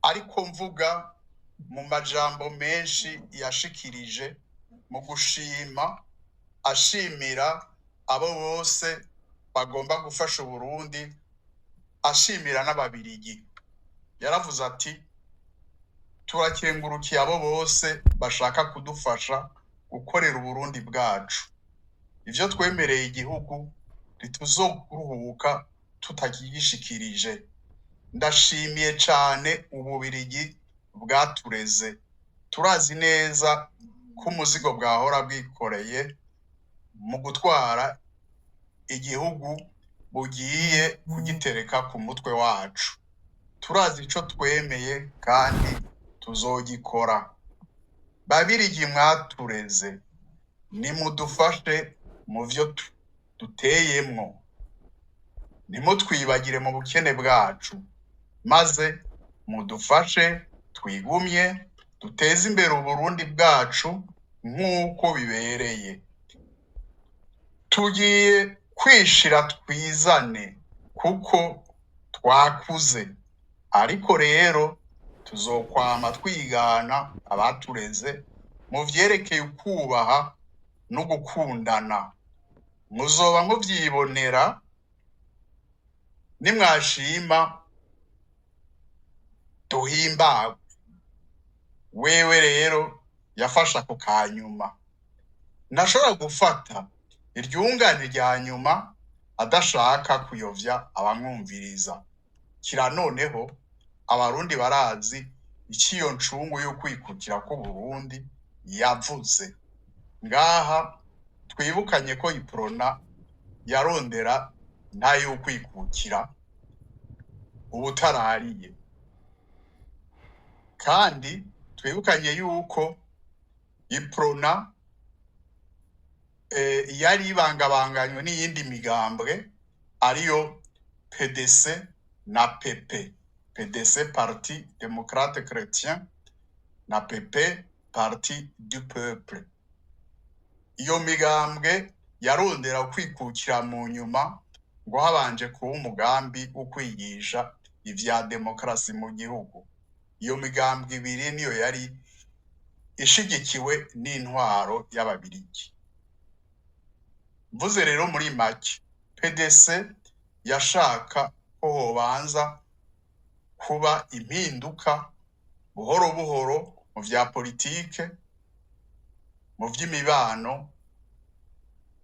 ariko mvuga mu majambo menshi yashikirije mu gushima, ashimira abo bose bagomba gufasha Uburundi, ashimira n'Ababirigi. Yaravuze ati: "Turakengurukiye abo bose bashaka kudufasha gukorera Uburundi bwacu. Ivyo twemereye igihugu ntituzoruhuka tutagishikirije. Ndashimiye cane Ububirigi bwatureze. Turazi neza ko umuzigo bwahora bwikoreye mu gutwara igihugu bugiye kugitereka ku mutwe wacu. Turazi ico twemeye kandi tuzogikora. Babirigi mwatureze, nimudufashe mu vyo duteyemwo, ntimutwibagire mu bukene bwacu, maze mudufashe twigumye duteze imbere Uburundi bwacu nk'uko bibereye. Tugiye kwishira twizane kuko twakuze, ariko rero tuzokwama twigana abatureze mu vyerekeye ukubaha no gukundana. Muzoba muvyibonera nimwashima duhimbagwe." Wewe rero yafashe ako kanyuma, ntashobora gufata iryungane rya nyuma adashaka kuyovya abamwumviriza. Kira noneho Abarundi barazi iciyo ncungu y'ukwikukira k'Uburundi yavuze. Ngaha twibukanye ko Iprona yarondera ntay'ukwikukira ubutarariye, kandi twibukanye yuko Iprona yari ibangabanganywe n'iyindi migambwe, ariyo PDC na PP. PDC, Parti Démocrate Chrétien, na PP, Parti du Peuple. Iyo migambwe yarondera kwikukira mu nyuma, ngo habanje kuba umugambi wo kwigisha ivya demokarasi mu gihugu. Iyo migambwe ibiri niyo yari ishigikiwe n'intwaro y'Ababirigi. Mvuze rero muri make, PDC yashaka ko hobanza kuba impinduka buhoro buhoro mu vya politike, mu vy'imibano,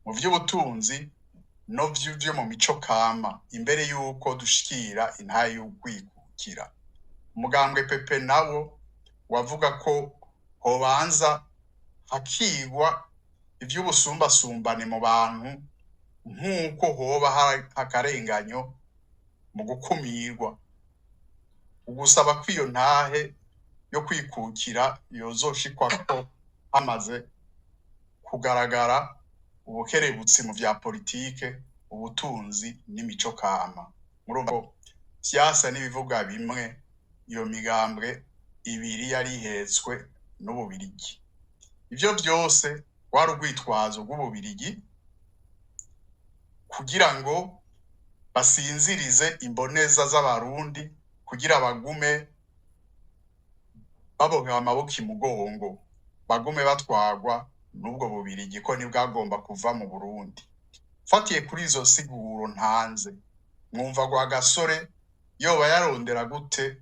mu vy'ubutunzi no vyo mu mico kama, imbere y'uko dushikira intahe y'ukwikukira. Umugambwe PP nawo wavuga ko hobanza hakigwa ivy'ubusumbasumbane mu bantu, nk'uko hoba hari akarenganyo mu gukumirwa, ugusaba ko iyo ntahe yo kwikukira yozoshikwako hamaze kugaragara ubukerebutsi mu vya politike, ubutunzi n'imico kama. Murumva ko vyasa n'ibivuga bimwe. Iyo migambwe ibiri yari ihetswe n'Ububirigi. Ivyo vyose rwari urwitwazo rw'Ububirigi kugira ngo basinzirize imboneza z'Abarundi, kugira bagume babohewe amaboko imugongo, bagume batwarwa n'ubwo Bubirigi, ko ntibwagomba kuva mu Burundi. Fatiye kuri izo siguro ntanze, mwumva Rwagasore yoba yarondera gute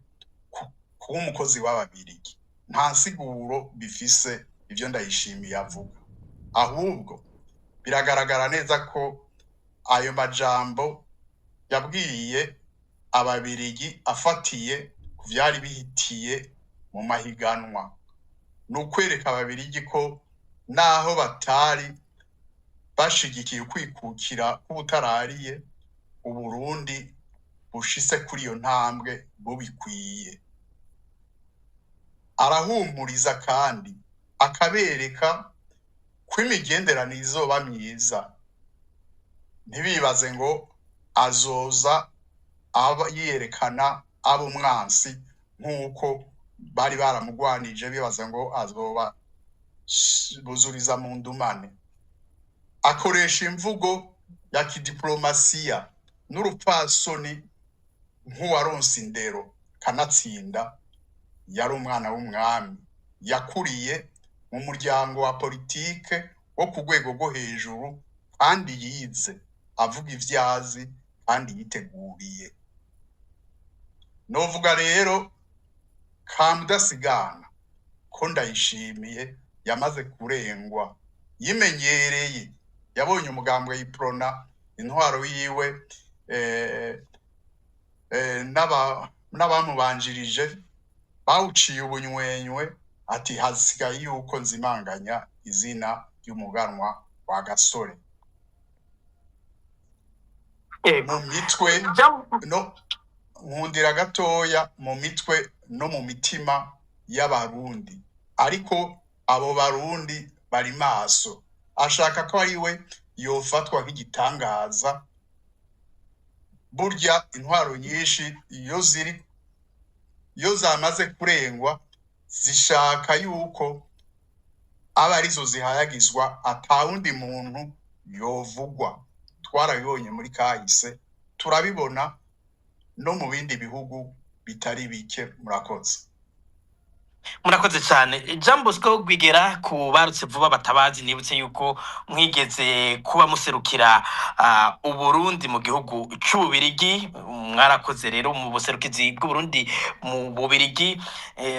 kuba umukozi w'Ababirigi? Nta nsiguro bifise ivyo Ndayishimiye avuga. Ahubwo biragaragara neza ko ayo majambo yabwiye Ababirigi afatiye ku vyari bihitiye mu mahiganwa. Ni ukwereka Ababirigi ko naho batari bashigikiye ukwikukira k'ubutarariye, Uburundi bushitse kuri iyo ntambwe bubikwiye. Arahumuriza kandi akabereka ko imigenderanire izoba myiza, ntibibaze ngo azoza aba yerekana aba umwansi nk'uko bari baramugwanije bibaza ngo azoba buzuriza mu ndumane. Akoresha imvugo ya kidiplomasiya n'urupfasoni nk'uwaronse indero, kanatsinda yari umwana w'umwami, yakuriye mu muryango wa politike wo ku rwego rwo hejuru, kandi yize avuga ivyazi kandi yiteguriye. Novuga rero kamudasigana ko Ndayishimiye yamaze kurengwa, yimenyereye, yabonye umugambwe yiprona intwaro yiwe n'abamubanjirije bawuciye ubunywenywe, ati hasigaye yuko nzimanganya izina ry'umuganwa wa Gasore. Ego. Mu mitwe no nkundira gatoya, mu mitwe no mu mitima y'Abarundi, ariko abo Barundi bari maso, ashaka ko ari we yofatwa nk'igitangaza. Burya intwaro nyinshi iyo ziri, iyo zamaze kurengwa, zishaka yuko aba arizo zihayagizwa, atawundi muntu yovugwa. Twarabibonye muri kahise, turabibona no mu bindi bihugu bitari bike. Murakoze. Murakoze cyane, Jean Bosco Rwigera. Ku barutse vuba batabazi, nibutse yuko mwigeze kuba muserukira Uburundi mu gihugu c'Ububirigi. Mwarakoze rero mu buserukizi bw'Uburundi mu Bubirigi.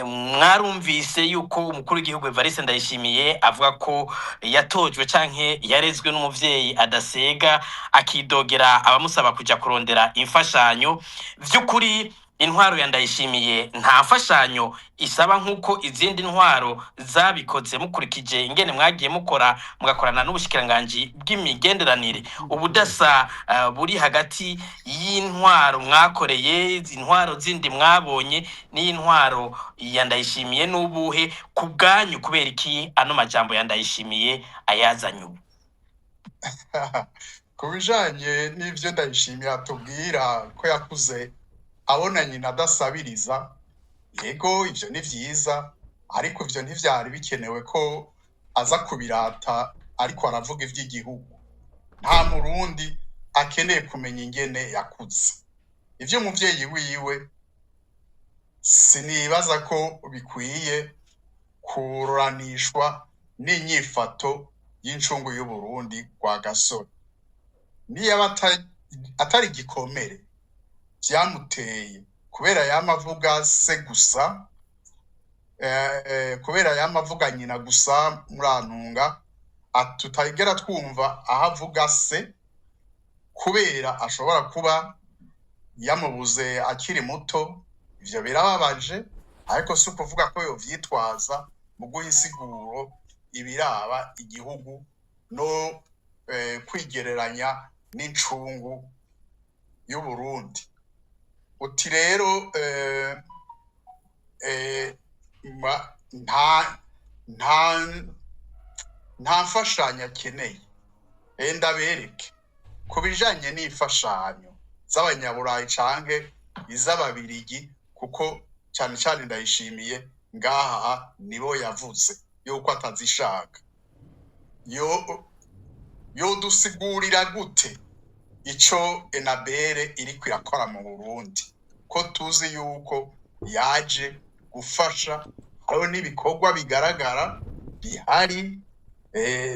Mwarumvise yuko umukuru w'igihugu Evariste Ndayishimiye avuga ko yatojwe canke yarezwe n'umuvyeyi adasega, akidogera abamusaba kuja kurondera imfashanyo. Vy'ukuri intwaro ya Ndayishimiye nta mfashanyo isaba nk'uko izindi ntwaro zabikoze, mukurikije ingene mwagiye mukora, mugakorana n'ubushikiranganji bw'imigenderanire, ubudasa buri hagati y'intwaro mwakoreye, intwaro zindi mwabonye n'intwaro ya Ndayishimiye n'ubuhe ku bwanyu? Kubera iki ano majambo ya Ndayishimiye ayazanye ubu? Ku bijanye n'ivyo Ndayishimiye atubwira ko yakuze abona nyina adasabiriza, yego, ivyo ni vyiza, ariko ivyo ntivyari bikenewe ko aza kubirata ariko aravuga ivy'igihugu. Nta Murundi akeneye kumenya ingene yakuze. Ivyo umuvyeyi wiwe sinibaza ko bikwiye kururanishwa n'inyifato y'incungu y'Uburundi kwa Gasore. Niyaba atari igikomere vyamuteye kubera yama avuga se gusa, kubera yama avuga nyina gusa, murantunga, tutagera twumva aho avuga se, kubera ashobora kuba yamubuze akiri muto. Ivyo birababaje, ariko si ukuvuga ko yovyitwaza mu guha insiguro ibiraba igihugu no kwigereranya n'incungu y'Uburundi. Uti rero nta mfashanyo akeneye. Ndabereke ku bijanye n'imfashanyo z'abanyaburayi canke iz'ababirigi, kuko cyane cyane Ndayishimiye ngaha nibo yavuze yuko atazishaka. Yo yodusigurira gute ico Enabere iriko irakora mu Burundi, ko tuzi yuko yaje gufasha, hariho n'ibikorwa bigaragara bihari,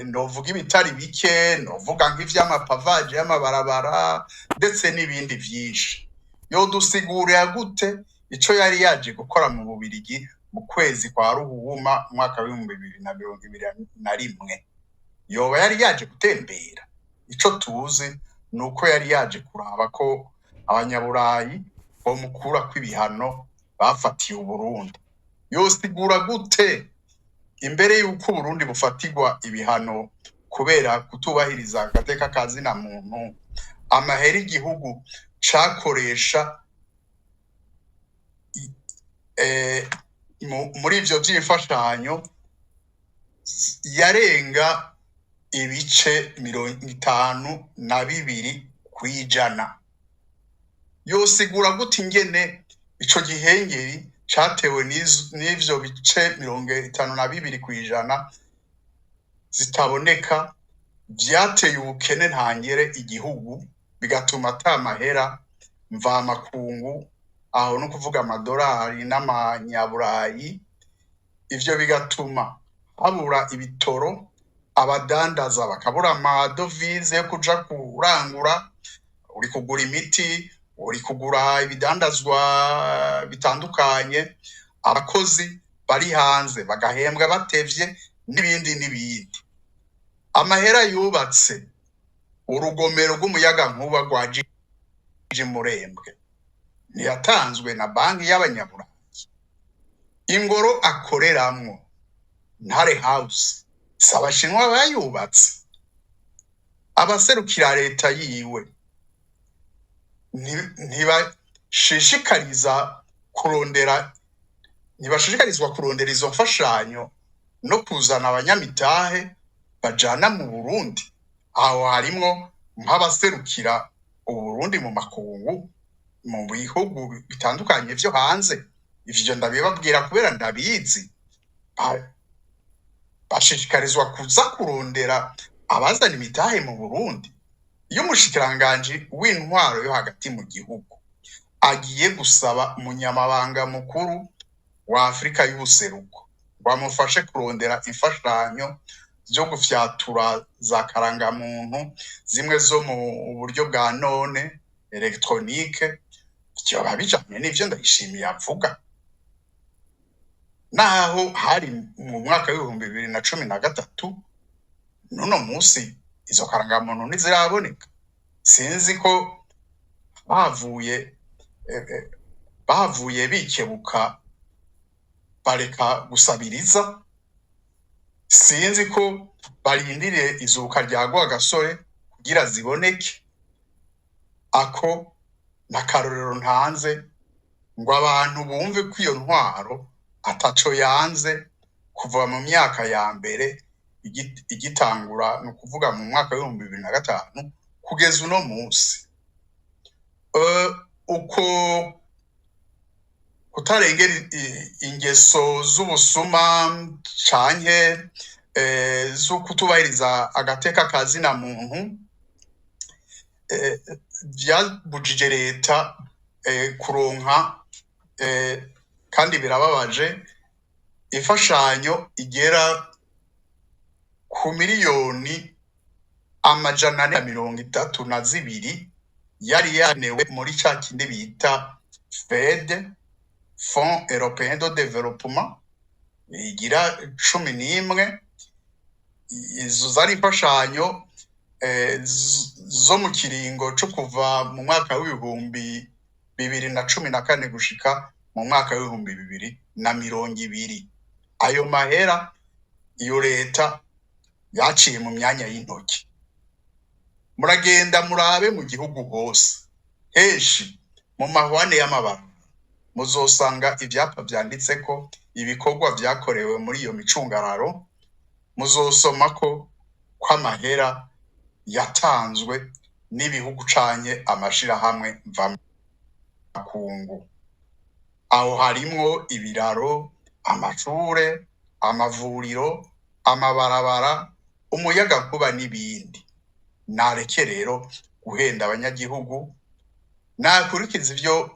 novuga ibitari bike, novuga nk'ivy'amapavaje y'amabarabara ndetse n'ibindi vyinshi. Yodusigurira gute ico yari yaje gukora mu Bubirigi mu kwezi kwa Ruhuhuma umwaka w'2021? Yoba yari yaje gutembera? Ico tuzi ni uko yari yaje kuraba ko abanyaburayi bomukurako ibihano bafatiye Uburundi. Yosigura gute imbere y'uko Uburundi bufatirwa ibihano kubera kutubahiriza agateka ka zina muntu, amahera igihugu cakoresha eh, muri ivyo vy'imfashanyo yarenga ibice 52%? Yosigura gute ingene ico gihengeri catewe n'ivyo bice 52% zitaboneka vyateye ubukene ntangere igihugu, bigatuma ata mahera mvamakungu, aho no kuvuga amadolari n'amanyaburayi, ivyo bigatuma habura ibitoro, abadandaza bakabura amadovize yo kuja kurangura, uri kugura imiti, uri kugura ibidandazwa bitandukanye, abakozi bari hanze bagahembwa batevye n'ibindi n'ibindi. Amahera yubatse urugomero rw'umuyagankuba rwa Jimurembwe ntiyatanzwe na banki y'abanyaburayi? Ingoro akoreramwo, Ntare House, si abashinwa bayubatse? Abaserukira leta yiwe ntibashishikariza kurondera, ntibashishikarizwa kurondera izo mfashanyo no kuzana abanyamitahe bajana mu Burundi? Aho harimwo nk'abaserukira Uburundi mu makungu, mu bihugu bitandukanye vyo hanze. Ivyo ndabibabwira kubera ndabizi. Bashishikarizwa kuza kurondera abazana imitahe mu Burundi. Iyo umushikiranganji w'intwaro yo hagati mu gihugu agiye gusaba umunyamabanga mukuru wa Afrika y'ubuseruko ngo amufashe kurondera imfashanyo zo gufyatura za karangamuntu zimwe zo mu buryo bwa none electronique, vyoba bijanye n'ivyo Ndayishimiye avuga? Naho hari mu mwaka w'2013, n'uno musi izo karangamuntu ntiziraboneka. Sinzi ko bavuye bavuye bikebuka bareka gusabiriza, sinzi ko barindiriye izuka rya Rwagasore kugira ziboneke. Ako n'akarorero ntanze ngo abantu bumve ko iyo ntwaro ataco yanze kuva mu myaka ya mbere igitangura, ni ukuvuga mu mwaka w'2005 kugeza uno musi. Uko kutarengera ingeso z'ubusuma canke zo kutubahiriza agateka ka zina muntu, vyabujije leta kuronka, kandi birababaje, imfashanyo igera ku miliyoni 432 yari yanewe muri ca kindi bita FED, Fonds Européen de Développement, igira 11. Izo zari imfashanyo zo mu kiringo co kuva mu mwaka w'2014 gushika mu mwaka w'2020. Ayo mahera iyo leta yaciye mu myanya y'intoki. Muragenda murabe mu gihugu hose, henshi mu mahwane y'amabara muzosanga ivyapa vyanditseko ibikorwa vyakorewe muri iyo micungararo, muzosoma ko kw'amahera yatanzwe n'ibihugu canke amashirahamwe mva Makungu. Aho harimwo ibiraro, amashure, amavuriro, amabarabara, umuyagankuba n'ibindi. Nareke rero guhenda abanyagihugu, nakurikiza ivyo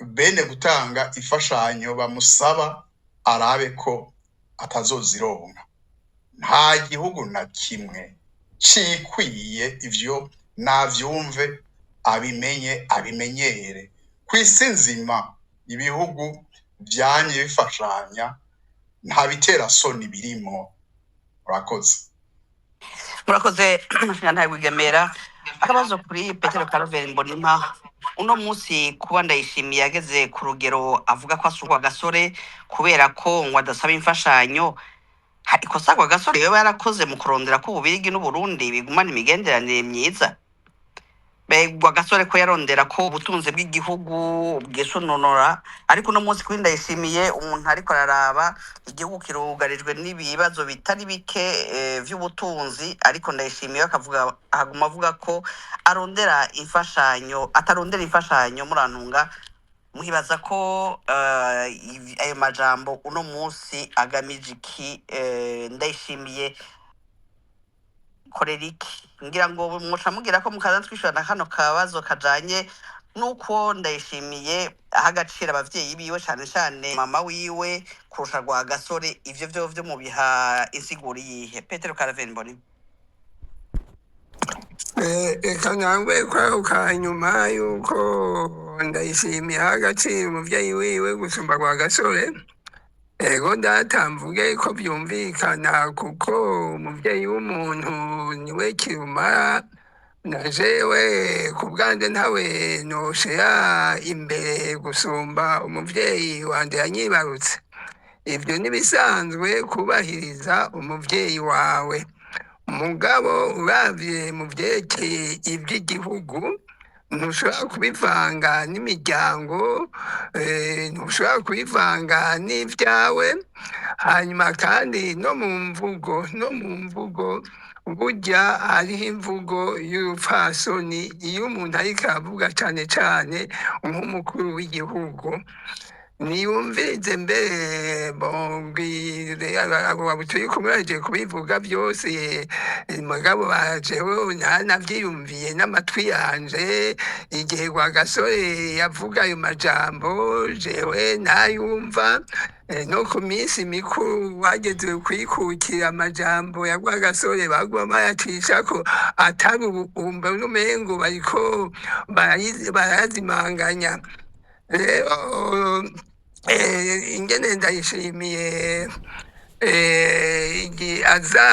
bene gutanga imfashanyo bamusaba, arabe ko atazozironka. Nta gihugu na kimwe cikwiye ivyo, navyumve, abimenye, abimenyere. Kw'isi nzima ibihugu vyamye bifashanya, nta biterasoni birimwo. Murakoze. Murakoze, ntawe Rwigemera. Akabazo kuri Petero Karoveri Mbonimpa: uno munsi kuba Ndayishimiye yageze ku rugero avuga ko asungwa gasore kubera ko ngo adasaba imfashanyo, hari ikosa gasore yoba yarakoze mu kurondera ko Ububirigi n'Uburundi bigumana imigenderanire myiza? Begwa gasore ko yarondera ko ubutunzi bw'igihugu bwisononora, ariko uno munsi kuri Ndayishimiye, umuntu ariko araraba, igihugu kirugarijwe n'ibibazo bitari bike vy'ubutunzi, ariko Ndayishimiye akavuga, aguma avuga ko arondera imfashanyo, atarondera imfashanyo. Murantunga, muhibaza ko ayo majambo uno munsi agamije iki? Ndayishimiye korera iki? Ngira ngo muca mugira ko mukaza twishura na kano kabazo kajanye nuko Ndayishimiye aha agaciro abavyeyi biwe, cane cane mama wiwe, kurusha rwa gasore. Ivyo vyo mubiha insiguro iyihe, Petero Karaveri Mboni? Reka nangwe kwako kanyuma yuko Ndayishimiye aha agaciro umuvyeyi wiwe gusumba rwa gasore. Ego data, mvuge ko byumvikana, kuko umuvyeyi w'umuntu niwe kirumara. Na jewe ku bwanje ntawe noshira imbere gusumba umuvyeyi wanje yanyibarutse. Ibyo ntibisanzwe kubahiriza umuvyeyi wawe. Mugabo uravye mu vyerekeye ivy'igihugu, ntushobora kubivanga n'imiryango, ntushobora kubivanga n'ivyawe. Hanyuma kandi no mu mvugo burya hariho imvugo y'urupfasoni iyo umuntu ariko aravuga, cane cane nk'umukuru w'igihugu. Niyumvirize mbere bombwire abo turi kumwe bahejeje kubivuga byose, mugabo jewe nanavyiyumviye n'amatwi yanje igihe Rwagasore yavuga ayo majambo, jewe nayumva. No ku minsi mikuru wageze kwikukira, amajambo ya Rwagasore baguma bayacishako, atari ubu n'umengo bariko barayazimanganya. Rero ingene Ndayishimiye aza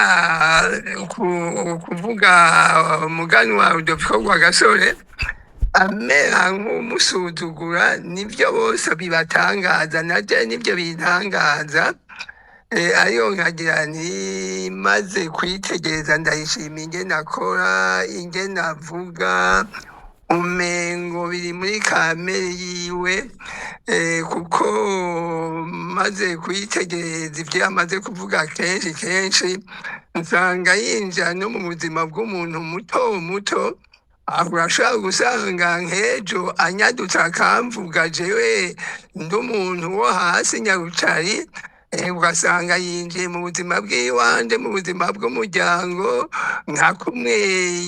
kuvuga umuganwa Rudoviko Rwagasore amera nk'umusuzugura, nibyo bose bibatangaza, naje nibyo bintangaza. Ariyo nkagira nti maze kwitegereza Ndayishimiye ingene akora, ingene avuga, umengo biri muri kamere yiwe, kuko maze kwitegereza ivyo yamaze kuvuga kenshi kenshi, nsanga yinjira no mu buzima bw'umuntu muto muto. Aho urashobora gusanga nk'ejo anyadutse akamvuga jewe ndi umuntu wo hasi nyarucari, ugasanga yinjiye mu buzima bw'iwanje, mu buzima bw'umuryango, nka kumwe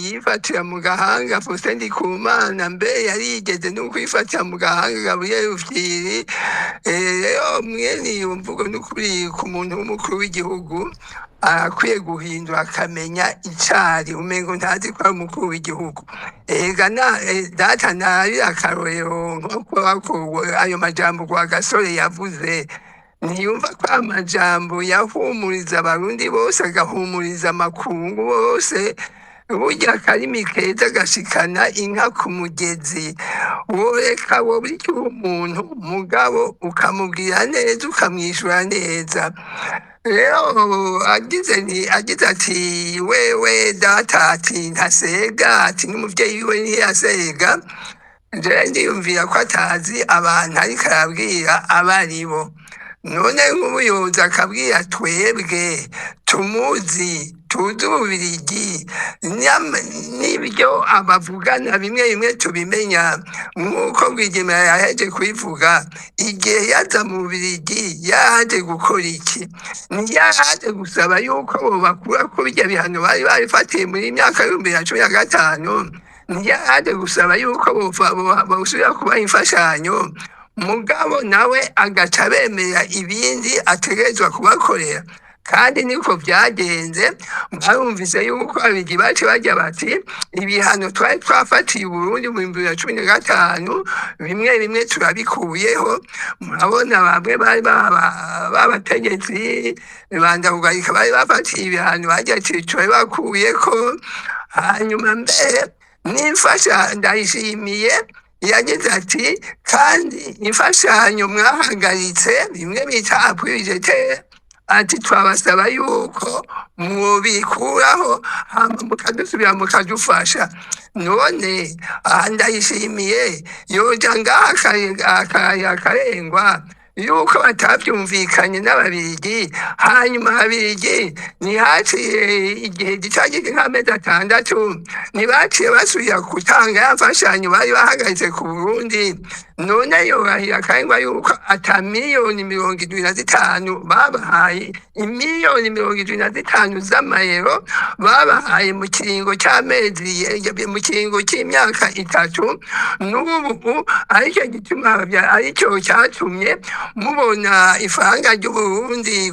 yifatira mu gahanga Faustin Ndikumana, mbe yarigeze no kwifatira mu gahanga Gabriel Rufyiri. Rero mwene iyo mvugo, n'ukuri ku muntu w'umukuru w'igihugu arakwiye guhindura akamenya icari. Umengo ntazi ko ari umukuru w'igihugu. Ega na data nabira akarorero nko kuba ayo majambo Rwagasore yavuze, ntiyumva ko amajambo yahumuriza Abarundi bose, agahumuriza amakungu bose? Burya akarimi keza gashikana inka ku mugezi. Woreka woburya umuntu, mugabo ukamubwira neza, ukamwishura neza. Rero agize nti agize ati wewe data, ati ntasega, ati n'umuvyeyi wiwe ntiyasega, jewe ndiyumvira ko atazi abantu ariko arabwira abo aribo. None nk'ubuyobozi akabwira twebwe tumuzi. Tuzi Ububirigi n'ibyo abavugana bimwe bimwe tubimenya, nk'uko Rwigema yaheje kubivuga. Igihe yaza mu Bubirigi yaje gukora iki? Ntiyaje gusaba yuko bobakura ko birya bihano bari babifatiye muri myaka 2015? Ntiyaje gusaba yuko bosubira kubaha imfashanyo? Mugabo nawe agaca bemera ibindi ategerezwa kubakorera, kandi niko vyagenze. Barumvise yuko Ababirigi bace barya bati: "Ibihano twari twafatiye Uburundi mu 2015, bimwe bimwe turabikuyeho." Murabona bamwe bari b'abategetsi bandakugarika bari bafatiye ibihano, barya ati: "Turabibakuyeko." Hanyuma mbere n'imfasha Ndayishimiye yagize ati: "Kandi imfashanyo mwahagaritse, bimwe bita appui budgétaire," ati: "twabasaba yuko mwobikuraho, hama mukadusubira mukadufasha." None aha Ndayishimiye yoja ngaha akarengwa yuko batavyumvikanye n'Ababirigi? Hanyuma Ababirigi ntihaciye igihe gica nk'amezi 6, ntibaciye basubira gutanga ya mfashanyo bari bahagaritse ku Burundi? None yorahira akarengwa yuko ata miliyoni 75 babahaye, imiliyoni 75 z'amayero babahaye mu kiringo c'amezi, mu kiringo c'imyaka 3? N'ubu aricyo gituma, aricyo cyatumye mubona ifaranga ry'Uburundi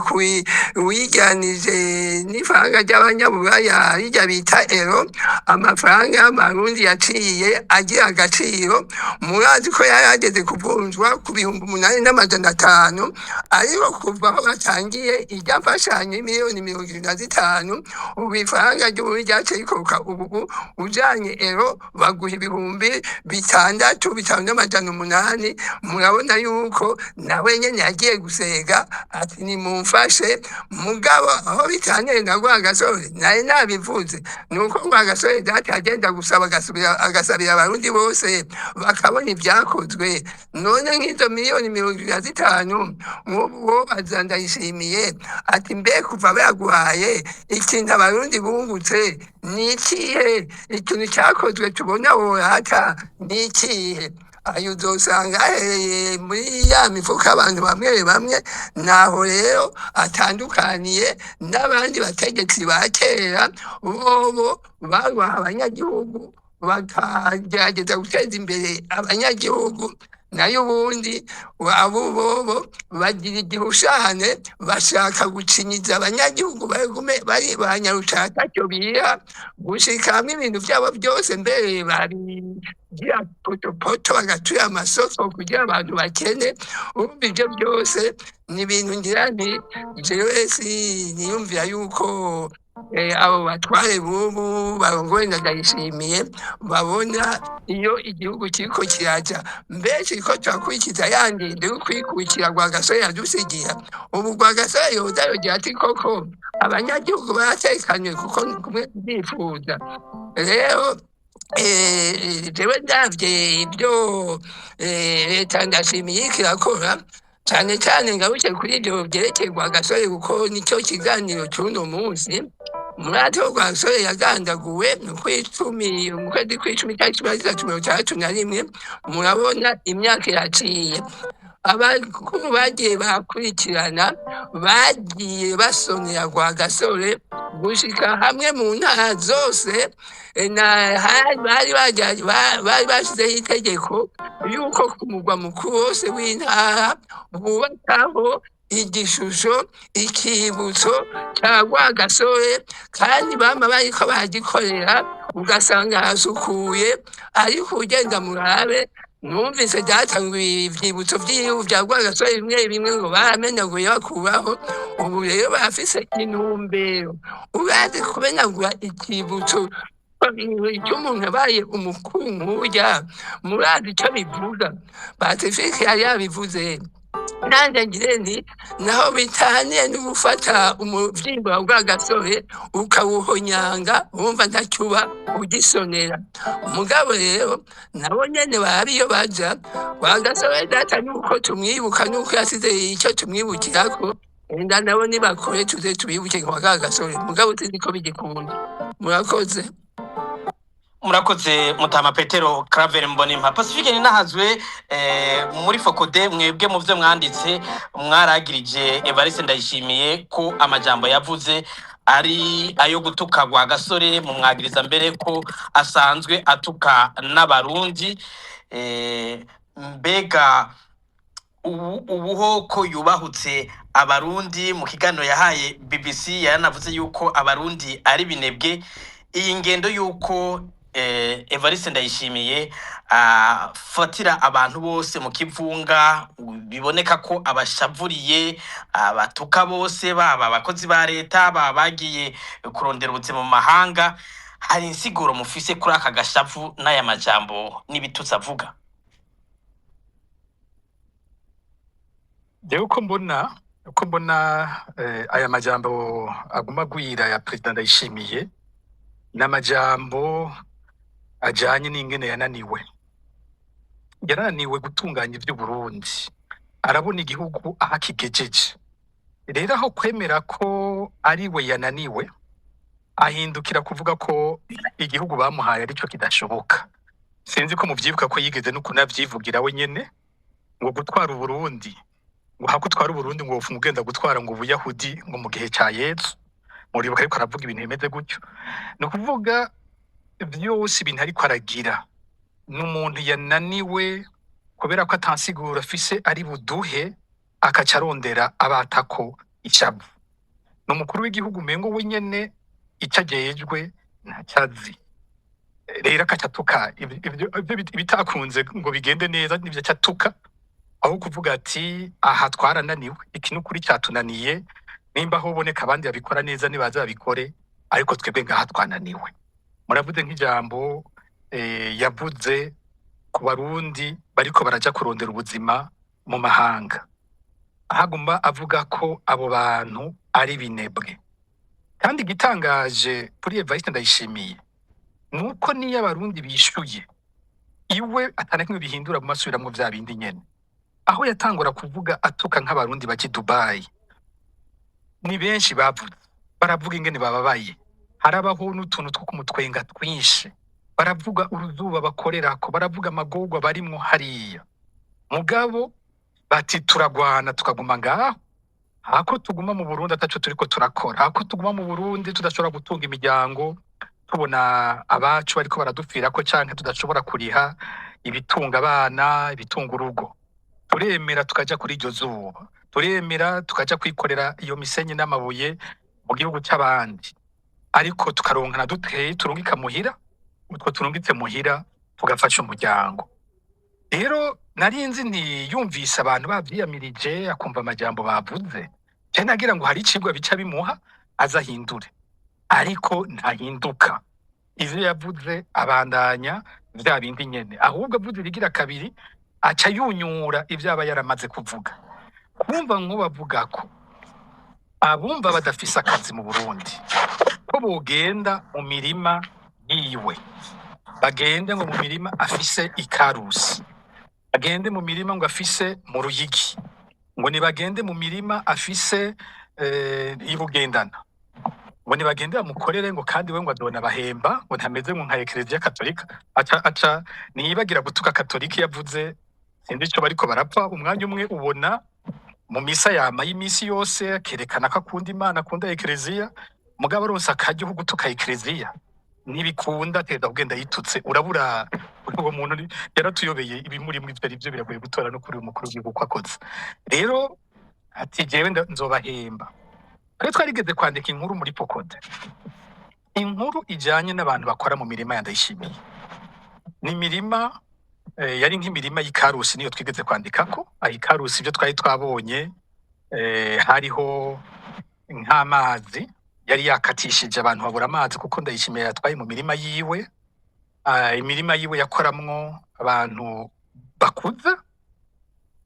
wiganije n'ifaranga ry'Abanyaburaya rirya bita euro, amafaranga y'Amarundi yaciye agira agaciro. Murazi ko yari ageze kuvunjwa ku 8500, ariko kuva aho batangiye irya mfashanyo y'imiliyoni 75, ubu ifaranga ry'Uburundi ryaciye rikoroka. Ubu ujanye euro baguha 6000, 5800. Murabona yuko nawe nyene yagiye gusega ati: "Nimumfashe." Mugabo aho bitaniye na Rwagasore, nari nabivuze, ni uko Rwagasore data agenda gusaba, agasubira agasabira Abarundi bose bakabona ibyakozwe. None nk'izo miliyoni 75, nk'ubu wobaza Ndayishimiye ati: "Mbe kuva baguhaye, ikintu Abarundi bungutse ni ikihe? Ikintu cyakozwe tubona worata ni ikihe?" Ayo uzosanga ahereye muri ya mifuka abantu bamwe bamwe. Naho rero atandukaniye n'abandi bategetsi ba kera, bobo babaha abanyagihugu, bakagerageza guteza imbere abanyagihugu. Nayo ubundi abo bobo bagira igihushane, bashaka gucinyiza abanyagihugu, bagume bari ba nyarucatacyo biha gushikamwo ibintu vyabo byose, mbere babigira potopoto, bagatuye amasoko kugira abantu bakene. Urumva ivyo byose ni ibintu ngira nti jewe siniyumvira yuko abo batware bubu barongowe na Ndayishimiye babona iyo igihugu kiriko kiraja. Mbe kiriko kirakurikiza ya ngendo yo kwikukira Rwagasore yadusigira? Ubu Rwagasore yoza yogira ati: "Koko abanyagihugu baratekanywe kuko kumwe byifuza." Rero jewe ndavye ibyo leta Ndashimiye iriko irakora, cane cane ngaruke kuri ivyo vyerekeye Rwagasore, kuko nicyo kiganiro c'uno munsi. Murazi ko Rwagasore yagandaguwe mu kw'icumi, mu kwezi kw'icumi, itariki 13, 61. Murabona imyaka iraciye. Abakuru bagiye barakurikirana bagiye basonera Rwagasore gushika hamwe mu ntara zose, bari bashizeho itegeko yuko ku mugwa mukuru wose w'intara bubakaho igishusho, ikibutso cya Rwagasore, kandi bama bariko baragikorera, ugasanga hasukuye. Ariko ugenda murabe, numvise byatanguye ivyibutso vyiwe vya Rwagasore bimwe bimwe ngo baramenaguye bakuraho. Ubu rero barafise intumbero. Urazi kumenagura ikibutso cy'umuntu abaye umukuru nk'urya? Murazi ico bivuga? Pacifique yari yabivuze, nanjye ngire nti naho bitaniye no gufata umuvyimba wa Rwagasore ukawuhonyanga, wumva ntacuba ugisonera. Mugabo rero nabo nyene baba iyo baja Rwagasore data, nuko tumwibuka, nuko yasize icyo tumwibukirako. Enda nabo nibakore tuze tubibuke nka ka gasore, mugabo sinzi ko bigikunda. Murakoze. Murakoze mutama Petero Claver Mbonimpa. Pacifique Ninahazwe, muri Fokode mwebwe mu byo mwanditse mwaragirije Evariste Ndayishimiye ko amajambo yavuze ari ayo gutuka gwa gasore, mumwagiriza mbere ko asanzwe atuka n'abarundi. Mbega ubuho ko yubahutse abarundi? Mu kiganiro yahaye BBC yaranavuze yuko abarundi ari binebwe. Iyi ngendo yuko Evariste Ndayishimiye afatira abantu bose mu kivunga, biboneka ko abashavuriye, abatuka bose, baba abakozi ba leta, baba bagiye kurondera ubuzima mu mahanga, hari insiguro mufise kuri aka gashavu n'aya majambo n'ibitutsi avuga? Jewe uko mbona aya majambo aguma agwira ya Perezida Ndayishimiye, ni amajambo ajanye n'ingene yananiwe. Yarananiwe gutunganya ivy'Uburundi, arabona igihugu aho akigejeje. Rero aho kwemera ko ari we yananiwe, ahindukira kuvuga ko igihugu bamuhaye arico kidashoboka. Sinzi ko muvyibuka ko yigeze no kunavyivugira we nyene, ngo gutwara Uburundi, ngo hako utwara Uburundi ngo wopfuma ugenda gutwara ngo Ubuyahudi ngo mu gihe ca Yezu. Muribuka ariko aravuga ibintu bimeze gutyo. Ni ukuvuga vyose ibintu ariko aragira ni umuntu yananiwe, kubera ko atansiguro afise ari buduhe, akaca arondera abatako ishavu. Ni umukuru w'igihugu umengo we nyene ico ajejwe ntacazi, rero akaca atuka ivyo bitakunze ngo bigende neza, nivyo aca atuka, aho kuvuga ati aha twarananiwe, iki n'ukuri cyatunaniye, nimba aho uboneka abandi babikora neza nibaze babikore, ariko twebwe ngaha twananiwe. Muravuze nk'ijambo yavuze ku barundi bariko baraja kurondera ubuzima mu mahanga, ahaguma avuga ko abo bantu ari binebwe. Kandi igitangaje kuri Evariste Ndayishimiye nuko niyo abarundi bishuye iwe atana kimwe bihindura mu masubiramwo vya bindi nyene. Aho yatangura kuvuga atuka nk'abarundi baje Dubai, ni benshi bavuze, baravuga ingene bababaye, harabaho n'utuntu two kumutwenga twinshi, baravuga uruzuba bakorerako, baravuga amagorwa barimwo hariya, mugabo bati turagwana tukaguma ngaho hako tuguma mu Burundi ataco turiko turakora, hako tuguma mu Burundi tudashobora gutunga imiryango, tubona abacu bariko baradupfirako, canke tudashobora kuriha ibitunga abana, ibitunga urugo. Turemera tukaja kuri iryo zuba, turemera tukaja kwikorera iyo misenyi n'amabuye mu gihugu c'abandi, ariko tukaronka na duteye turungika muhira, utwo turungitse muhira tugafasha umuryango. Rero nari nzi nti yumvise abantu bavyiyamirije, akumva amajambo bavuze, je nagira ngo hari icigwa bica bimuha azahindure, ariko ntahinduka. Ivyo yavuze abandanya vya bindi nyene, ahubwo avuze ibigira kabiri aca yunyura ivyo aba yaramaze kuvuga. Kumva nk'ubavuga ko abumva badafise akazi mu Burundi ko bogenda mu mirima yiwe, bagende ngo mu mirima afise ikarusi, bagende mu mirima ngo afise mu Ruyigi, ngo nibagende mu mirima afise ibugendana, ngo nibagende bamukorere, ngo kandi we ngo adona bahemba, ngo ntameze ngo nka Ekereziya Katolika. Aca ntiyibagira gutuka Katolika iyo avuze, sinzi ico bariko barapfa. Umwanya umwe ubona mu misa yama y'imisi yose akerekana ko akunda Imana, akunda Ekereziya, mugabo aronse akaryo ko gutuka Ekereziya ntibikunda, ateza kugenda yitutse. Urabura uwo muntu yaratuyobeye, ibimurimwo ivyo arivyo biragoye gutora no kuri uyu mukuru w'igihugu uko akoze. Rero ati jewe nzobahemba. Twari twarigeze kwandika inkuru muri Pokode, inkuru ijanye n'abantu bakora mu mirima ya Ndayishimiye. Ni imirima yari nk'imirima y'ikarusi, niyo twigeze kwandikako. Aho ikarusi ibyo twari twabonye, hariho nk'amazi yari yakatishije abantu babura amazi, kuko Ndayishimiye yatwaye mu mirima yiwe. Imirima yiwe yakoramwo abantu bakuze,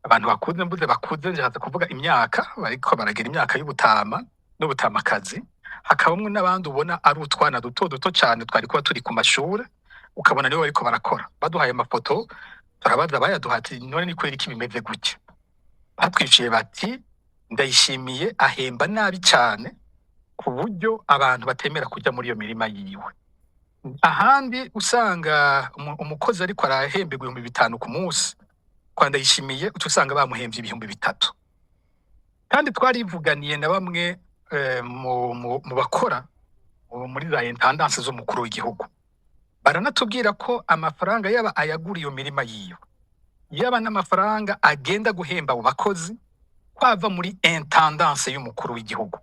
abantu bakuze, mvuze bakuze nshatse kuvuga imyaka bariko baragira imyaka y'ubutama n'ubutamakazi, hakabamwo n'abandi ubona ari utwana duto duto cane twari kuba turi ku mashure, ukabona nibo bariko barakora. Baduhaye amafoto, turabaza abayaduha ati none ni kubera iki bimeze gutya? Batwishuye bati Ndayishimiye ahemba nabi cane ku buryo abantu batemera kuja muri iyo mirima yiwe. Ahandi usanga umukozi ariko arahemberwa 5000 ku munsi, kwa Ndayishimiye uca usanga bamuhemvye 3000. Kandi twarivuganiye na bamwe mu bakora muri za intendance z'umukuru w'igihugu, baranatubwira ko amafaranga yaba ayagura iyo mirima yiwe, yaba n'amafaranga agenda guhemba abo bakozi, kwava muri intendance y'umukuru w'igihugu.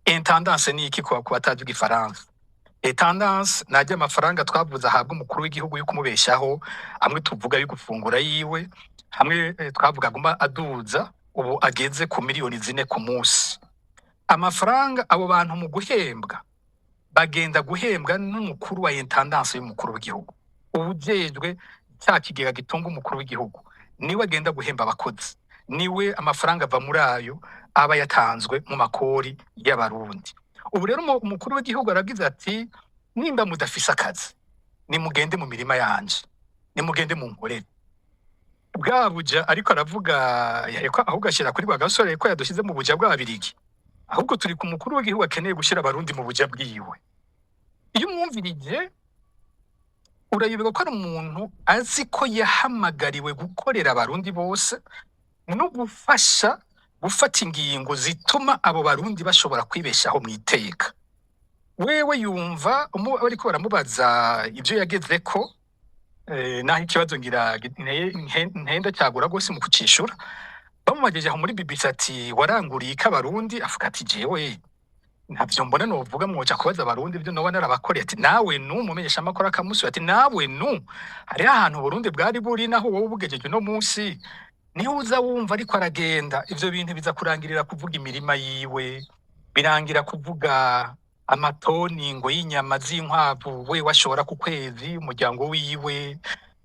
Intendance ni iki ku batazi igifaransa? Intendance najya amafaranga twavuze ahabwa umukuru w'igihugu yo kumubeshaho, amwe tuvuga yo gufungura yiwe, hamwe twavuga aguma aduza, ubu ageze ku miliyoni 4 ku munsi. Amafaranga abo bantu mu guhembwa bagenda guhembwa n'umukuru wa intendance y'umukuru w'igihugu, uwujejwe cya kigega gitunga umukuru w'igihugu, niwe agenda guhemba abakozi, niwe amafaranga ava muri ayo aba yatanzwe mu makori y'abarundi. Ubu rero umukuru w'igihugu aragize ati nimba mudafise akazi nimugende mu mirima yanje, nimugende mu nkorere bwa buja. Ariko aravuga yareko ahubwo ashyira kuri Rwagasore ko yadushyize mu buja bw'ababirigi, ahubwo turi ku mukuru w'igihugu akeneye gushyira abarundi mu buja bwiwe. Iyo umwumvirije urayoberwa ko ari umuntu azi ko yahamagariwe gukorera abarundi bose no gufasha gufata ingingo zituma abo barundi bashobora kwibeshaho mu iteka. Wewe yumva bariko baramubaza ibyo yagezeko, naho ikibazo ngira ntenda cyagura rwose mu kucishura. Bamubajije aho muri BBC ati waranguriye iki abarundi, avuga ati jewe ntavyo mbona novuga, mwoja kubaza abarundi ibyo noba narabakoreye. Ati nawe nu umumenyeshamakuru akamusubira ati nawe nu hariho ahantu Burundi bwari buri naho wowe ubugejeje uno munsi. Niho uza wumva ariko aragenda ivyo bintu biza kurangirira kuvuga imirima yiwe, birangira kuvuga amatoni ngo y'inyama z'inkwavu we washora ku kwezi umuryango wiwe,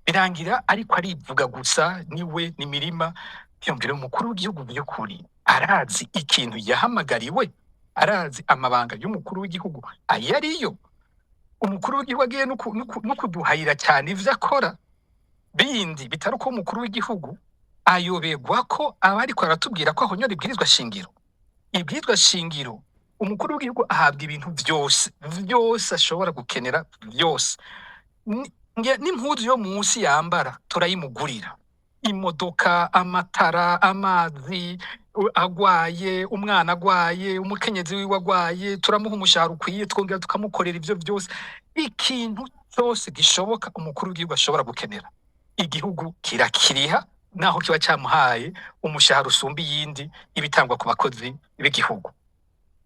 birangira ariko arivuga gusa niwe n'imirima. Byumvire, umukuru w'igihugu by'ukuri arazi ikintu yahamagariwe, arazi amabanga y'umukuru w'igihugu ayo ariyo. Umukuru w'igihugu agiye no kuduhayira cyane ivyo akora bindi bitari uko umukuru w'igihugu ayoberwa ko aba ariko aratubwira ko ahonyora ibwirizwa shingiro. Ibwirizwa shingiro, umukuru w'igihugu ahabwa ibintu vyose vyose ashobora gukenera vyose. N'impuzu yo munsi yambara turayimugurira, imodoka, amatara, amazi, agwaye umwana, agwaye umukenyezi wiwe, agwaye turamuha umushahara ukwiye, twongera tukamukorera ivyo vyose. Ikintu cyose gishoboka umukuru w'igihugu ashobora gukenera, igihugu kirakiriha, naho kiba cyamuhaye umushahara usumba iyindi ibitangwa ku bakozi b'igihugu.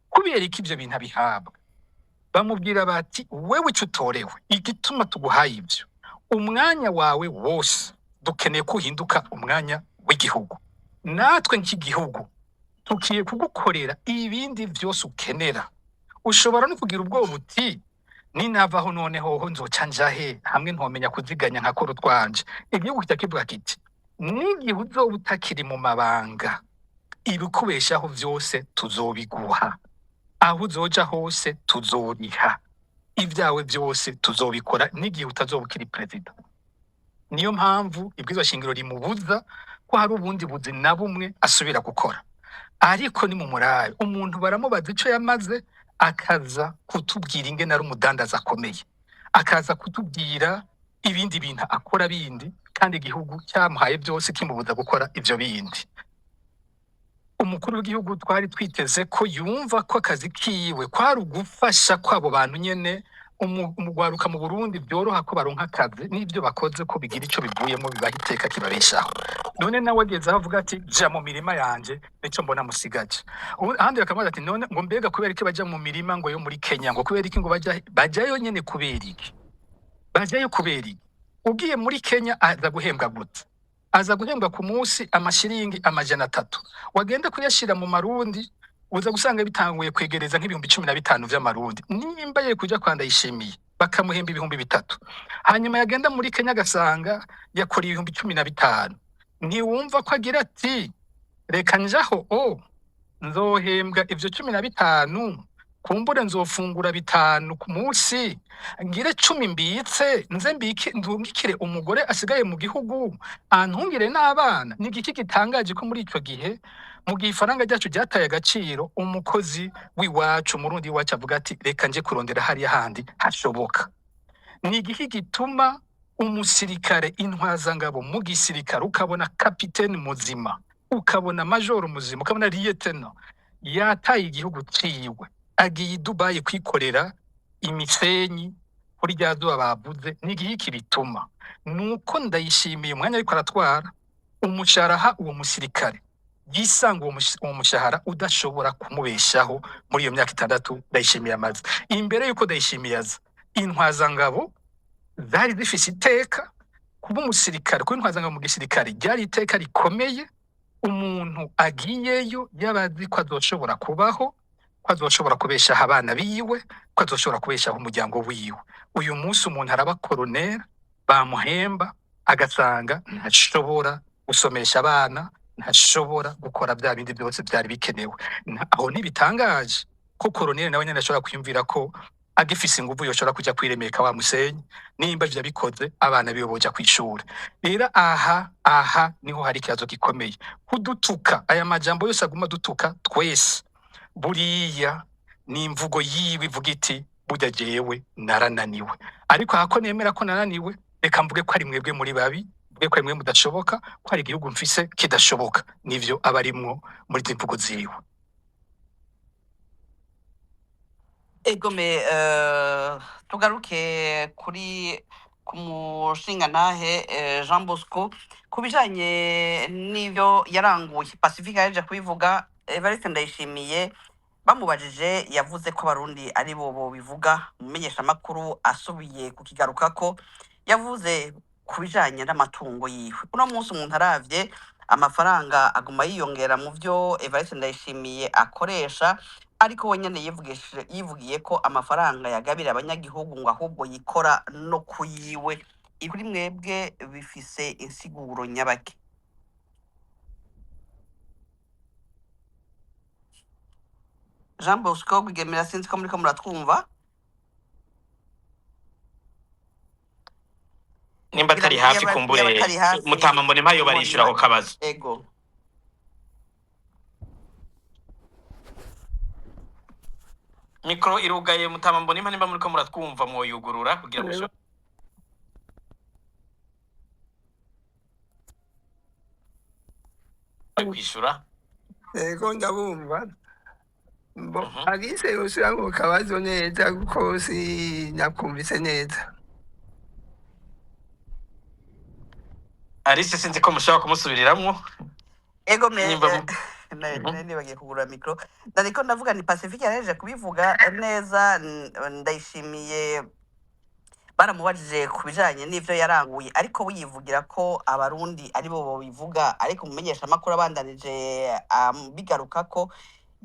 Kubera iki ivyo bintu abihabwa? Bamubwira bati wewe ico utorewe, igituma tuguhaye ivyo, umwanya wawe wose dukeneye ko uhinduka umwanya w'igihugu, natwe nk'igihugu tukiye kugukorera ibindi vyose ukenera. Ushobora no kugira ubwoba uti ninavaho noneho ho nzoca njahe, hamwe ntomenya kuziganya nkakora utwanje. Igihugu kica kivuga kiti n'igihe uzoba utakiri mu mabanga, ibikubeshaho vyose tuzobiguha, aho uzoja hose tuzoriha, ibyawe byose tuzobikora n'igihe utazoba ukiri perezida. Niyo mpamvu ibwirizwa shingiro rimubuza ko hari ubundi buzi na bumwe asubira gukora. Ariko ni mu murabe umuntu baramubaza ico yamaze, akaza kutubwira ingene ari umudandaza akomeye, akaza kutubwira ibindi bintu akora bindi, kandi igihugu cyamuhaye byose kimubuza gukora ivyo bindi. Umukuru w'igihugu twari twiteze ko yumva ko akazi kiwe kwari ugufasha kw'abo bantu nyene umugwaruka mu Burundi byoroha ko baronka akazi, n'ivyo bakoze ko bigira ico bivuyemo bibaha iteka kibabeshaho. None nawe ageze aho avuga ati ja mu mirima yanje, nico mbona musigaje. Ahandi bakamubaza ati none ngo mbega kubera iki baja mu mirima ngo yo muri Kenya, ngo kubera iki ngo baja bajayo nyene, kubera iki bajayo, kubera iki? Ugiye muri Kenya aza guhembwa gute? Aza guhembwa ku munsi amashiringi 300, wagenda kuyashira mu marundi uza gusanga bitanguye kwegereza nk'ibihumbi 15 vy'amarundi. Nimba yari kuja kwa Ndayishimiye bakamuhemba 3000, hanyuma yagenda muri Kenya agasanga yakoreye 15,000, ntiwumva ko agira ati reka njaho o nzohembwa ivyo 15? Kumbure nzofungura 5 ku munsi, ngire 10 mbitse, nze mbike ndungikire umugore asigaye mu gihugu, antungire n'abana. Ni igiki gitangaje ko muri ico gihe, mu gihe ifaranga ryacu ryataye agaciro, umukozi w'iwacu, umurundi w'iwacu avuga ati reka nje kurondera hariya handi hashoboka. Ni igiki gituma umusirikare intwazangabo mu gisirikare, ukabona kapiteni muzima, ukabona majoro muzima, ukabona liyetena yataye igihugu ciwe, agiye i Dubayi kwikorera imisenyi kuri rya zuba bavuze? Ni igiki bituma? Nuko Ndayishimiye umwanya ariko aratwara umushahara, uwo musirikare yisanga uwo mushahara udashobora kumubeshaho muri iyo myaka 6 Ndayishimiye amaze. Imbere yuko Ndayishimiye aza, intwazangabo zari zifise iteka. Kuba umusirikare, kuba intwazangabo mu gisirikare ryari iteka rikomeye. Umuntu agiyeyo yaba azi ko azoshobora kubaho, ko azoshobora kubeshaho abana biwe, ko azoshobora kubeshaho umuryango wiwe. Uyu munsi umuntu araba koroneri, bamuhemba agasanga ntashobora gusomesha abana, ntashobora gukora bya bindi byose byari bikenewe. Aho ntibitangaje ko koroneri nawe nyene ashobora kwiyumvira ko agifise inguvu yoshobora kuja kwiremeka wa musenyi, nimba ivyo abikoze abana biwe boja kw'ishure. Rero aha niho hari ikibazo gikomeye. Kudutuka, aya majambo yose aguma adutuka twese, buriya ni imvugo yiwe ivuga iti burya jewe narananiwe, ariko aha ko nemera ko nananiwe, reka mvuge ko ari mwebwe muri babi, mvuge ko ari mwe mudashoboka, ko hari igihugu mfise kidashoboka. Nivyo aba arimwo muri izi mvugo ziwe. Egome, tugaruke kuri ku mushingantahe Jean Bosco ku bijanye n'ivyo yaranguye. Pacifique yaje kubivuga. Evariste Ndayishimiye bamubajije yavuze ko abarundi ari bo bobivuga. Umumenyeshamakuru asubiye kukigarukako, yavuze ku bijanye n'amatungo yiwe. Uno munsi umuntu aravye amafaranga aguma yiyongera mu vyo Evariste Ndayishimiye akoresha, ariko we nyene yivugiye ko amafaranga yagabira abanyagihugu ngo ahubwo yikora no kuyiwe. Kuri mwebwe bifise insiguro nyabaki? Jean Bosco Rwigemera, sinzi ko muriko muratwumva. Nimba Ngira atari hafi, kumbure yaba atari hafi, Mutama Mbonimpa yoba arishura ako kabazo. Ego. Mikoro irugaye, Mutama Mbonimpa, nimba muriko muratwumva mwoyugurura kugira ngo mushobore kwishura. Ego, ndabumva. Bo, Alice yosubira mu kabazo neza kuko sinakumvise neza. Alice, sinzi ko mushobora kumusubiriramwo. Ego me Nimba nibagiye kugura mikro, ndariko ndavuga ni Pacifique yareje kubivuga neza. Ndayishimiye baramubajije ku bijanye n'ivyo yaranguye, ariko we yivugira ko abarundi ari bo bobivuga. Ariko umumenyeshamakuru abandanije bigarukako,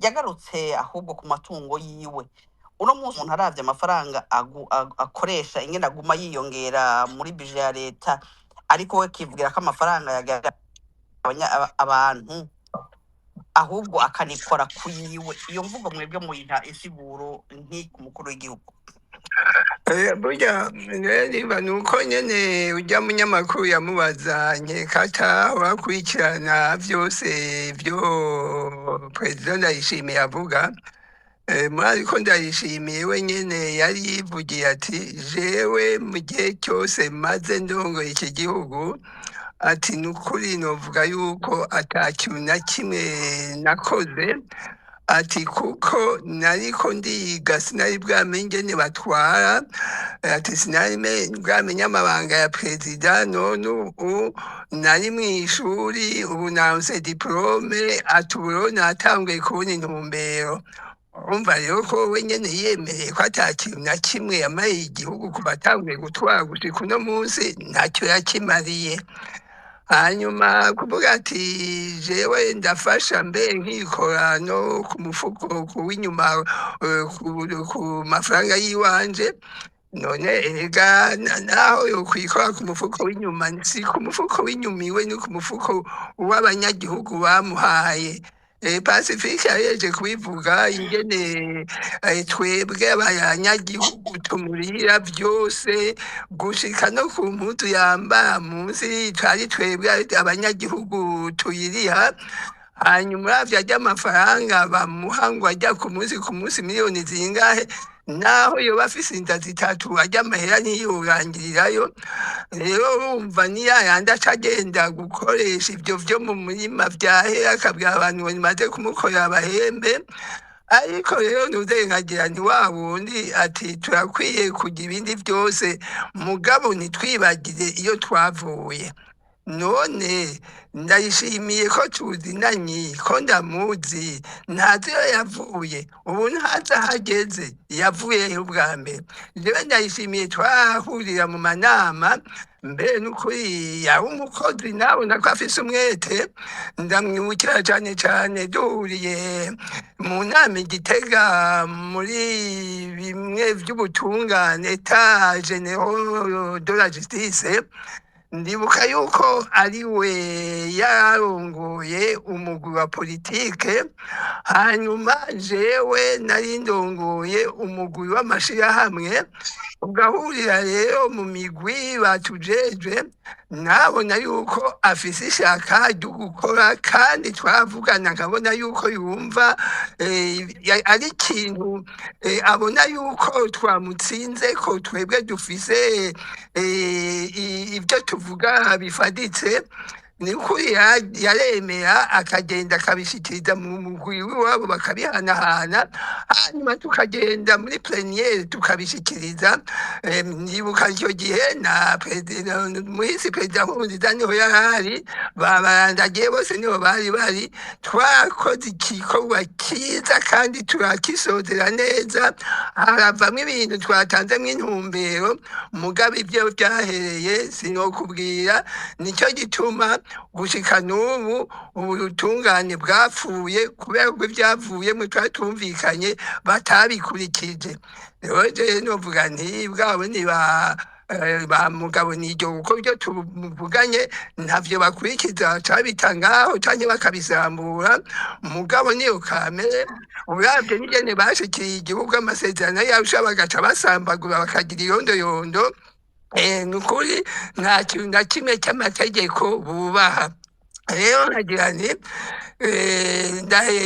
yagarutse ahubwo ku matungo yiwe. Uno munsi umuntu aravye amafaranga akoresha, ingene aguma yiyongera muri bije ya leta, ariko we akivugira ko amafaranga yagabira abantu ahubwo akanikora ku yiwe. Iyo mvugo mwebwe muyiha insiguro nki ku mukuru w'igihugu? Burya rero niba ni uko nyene urya munyamakuru yamubaza, nkeka atabakurikirana vyose vyo perezida Ndayishimiye avuga. Murazi ko Ndayishimiye we nyene yari yivugiye ati jewe mu gihe cyose maze ndongoye iki gihugu, ati ni ukuri novuga yuko ata kintu na kimwe nakoze, ati kuko nariko ndiga, sinari bwamenye ingene batwara, ati sinari bwamenye amabanga ya perezida, none ubu nari mw'ishuri, ubu naronse diplome, ati ubu rero natanguye kubona intumbero. Urumva rero ko we nyene yiyemereye ko ata kintu na kimwe yamariye igihugu kuva atanguye gutwara gushika uno munsi, ntacyo yakimariye. Hanyuma kuvuga ati jewe ndafasha mbe nkikora no ku mufuko ku w'inyuma, ku mafaranga y'iwanje, none erega naho yokwikora ku mufuko w'inyuma, si ku mufuko w'inyuma iwe, ni ku mufuko w'abanyagihugu bamuhaye. Pacifique yahejeje kubivuga ingene twebwe abanyagihugu tumurira byose gushika no ku mpuzu yambara munsi twari twebwe abanyagihugu tuyiriha. Hanyuma uravye arya amafaranga bamuha ngo ajya ku munsi ku munsi miliyoni zingahe, naho yoba afise inda zitatu arya amahera ntiyorangirirayo. Rero urumva ni yayandi aca agenda gukoresha ivyo vyo mu murima vyahera, akabwira abantu ngo nimaze kumukorera abahembe. Ariko rero ntuzengagira nti wa wundi ati turakwiye kugira ibindi byose, mugabo ntitwibagire iyo twavuye. None ndayishimiye ko tuzinanye, ko ndamuzi, ntazi iyo yavuye, ubu ntazi aho ageze, yavuye he ubwa mbere. Jewe ndayishimiye twahurira mu manama, mbere n'ukuri yari umukozi nabona ko afise umwete. Ndamwibukira cane cane duhuriye mu nama i Gitega muri bimwe vy'ubutungane, etat general de la justice. Ndibuka yuko ari we yarongoye umugwi wa politike, hanyuma jewe nari ndongoye umugwi w'amashirahamwe. Ugahurira rero mu migwi batujejwe, nabona yuko afise ishaka ryo gukora, kandi twavugana nkabona yuko yumva ari ikintu abona yuko twamutsinze, ko twebwe dufise ibyo tuvuga bifaditse. Ni ukuri yaremera akagenda akabishikiriza mu mugwi w'iwabo bakabihanahana, hanyuma tukagenda muri pleniyeri tukabishikiriza. Ndibuka icyo gihe na perezida muhisi, perezida Nkurunziza niho yari ari, babarandagiye bose niho bari bari. Twakoze igikorwa cyiza kandi turakisozera neza, haravamwo ibintu twatanzemwo intumbero. Mugabo ibyo byahereye sinokubwira. Nicyo gituma gushika n'ubu ubutungane bwapfuye, kubera ko ibyavuyemo twari tumvikanye batabikurikije. Rero jewe novuga nti bwabo ni ba ba mugabo niryo, kuko ibyo tuvuganye ntavyo bakurikiza, cabita ngaho canke bakabisambura. Mugabo niyo kamere, uravye n'ingene bashikiriye igihugu amasezerano yarusha bagaca basambagura bakagira iyondoyondo. Ni ukuri nta kintu na kimwe cy'amategeko bubaha. Rero nkagira nti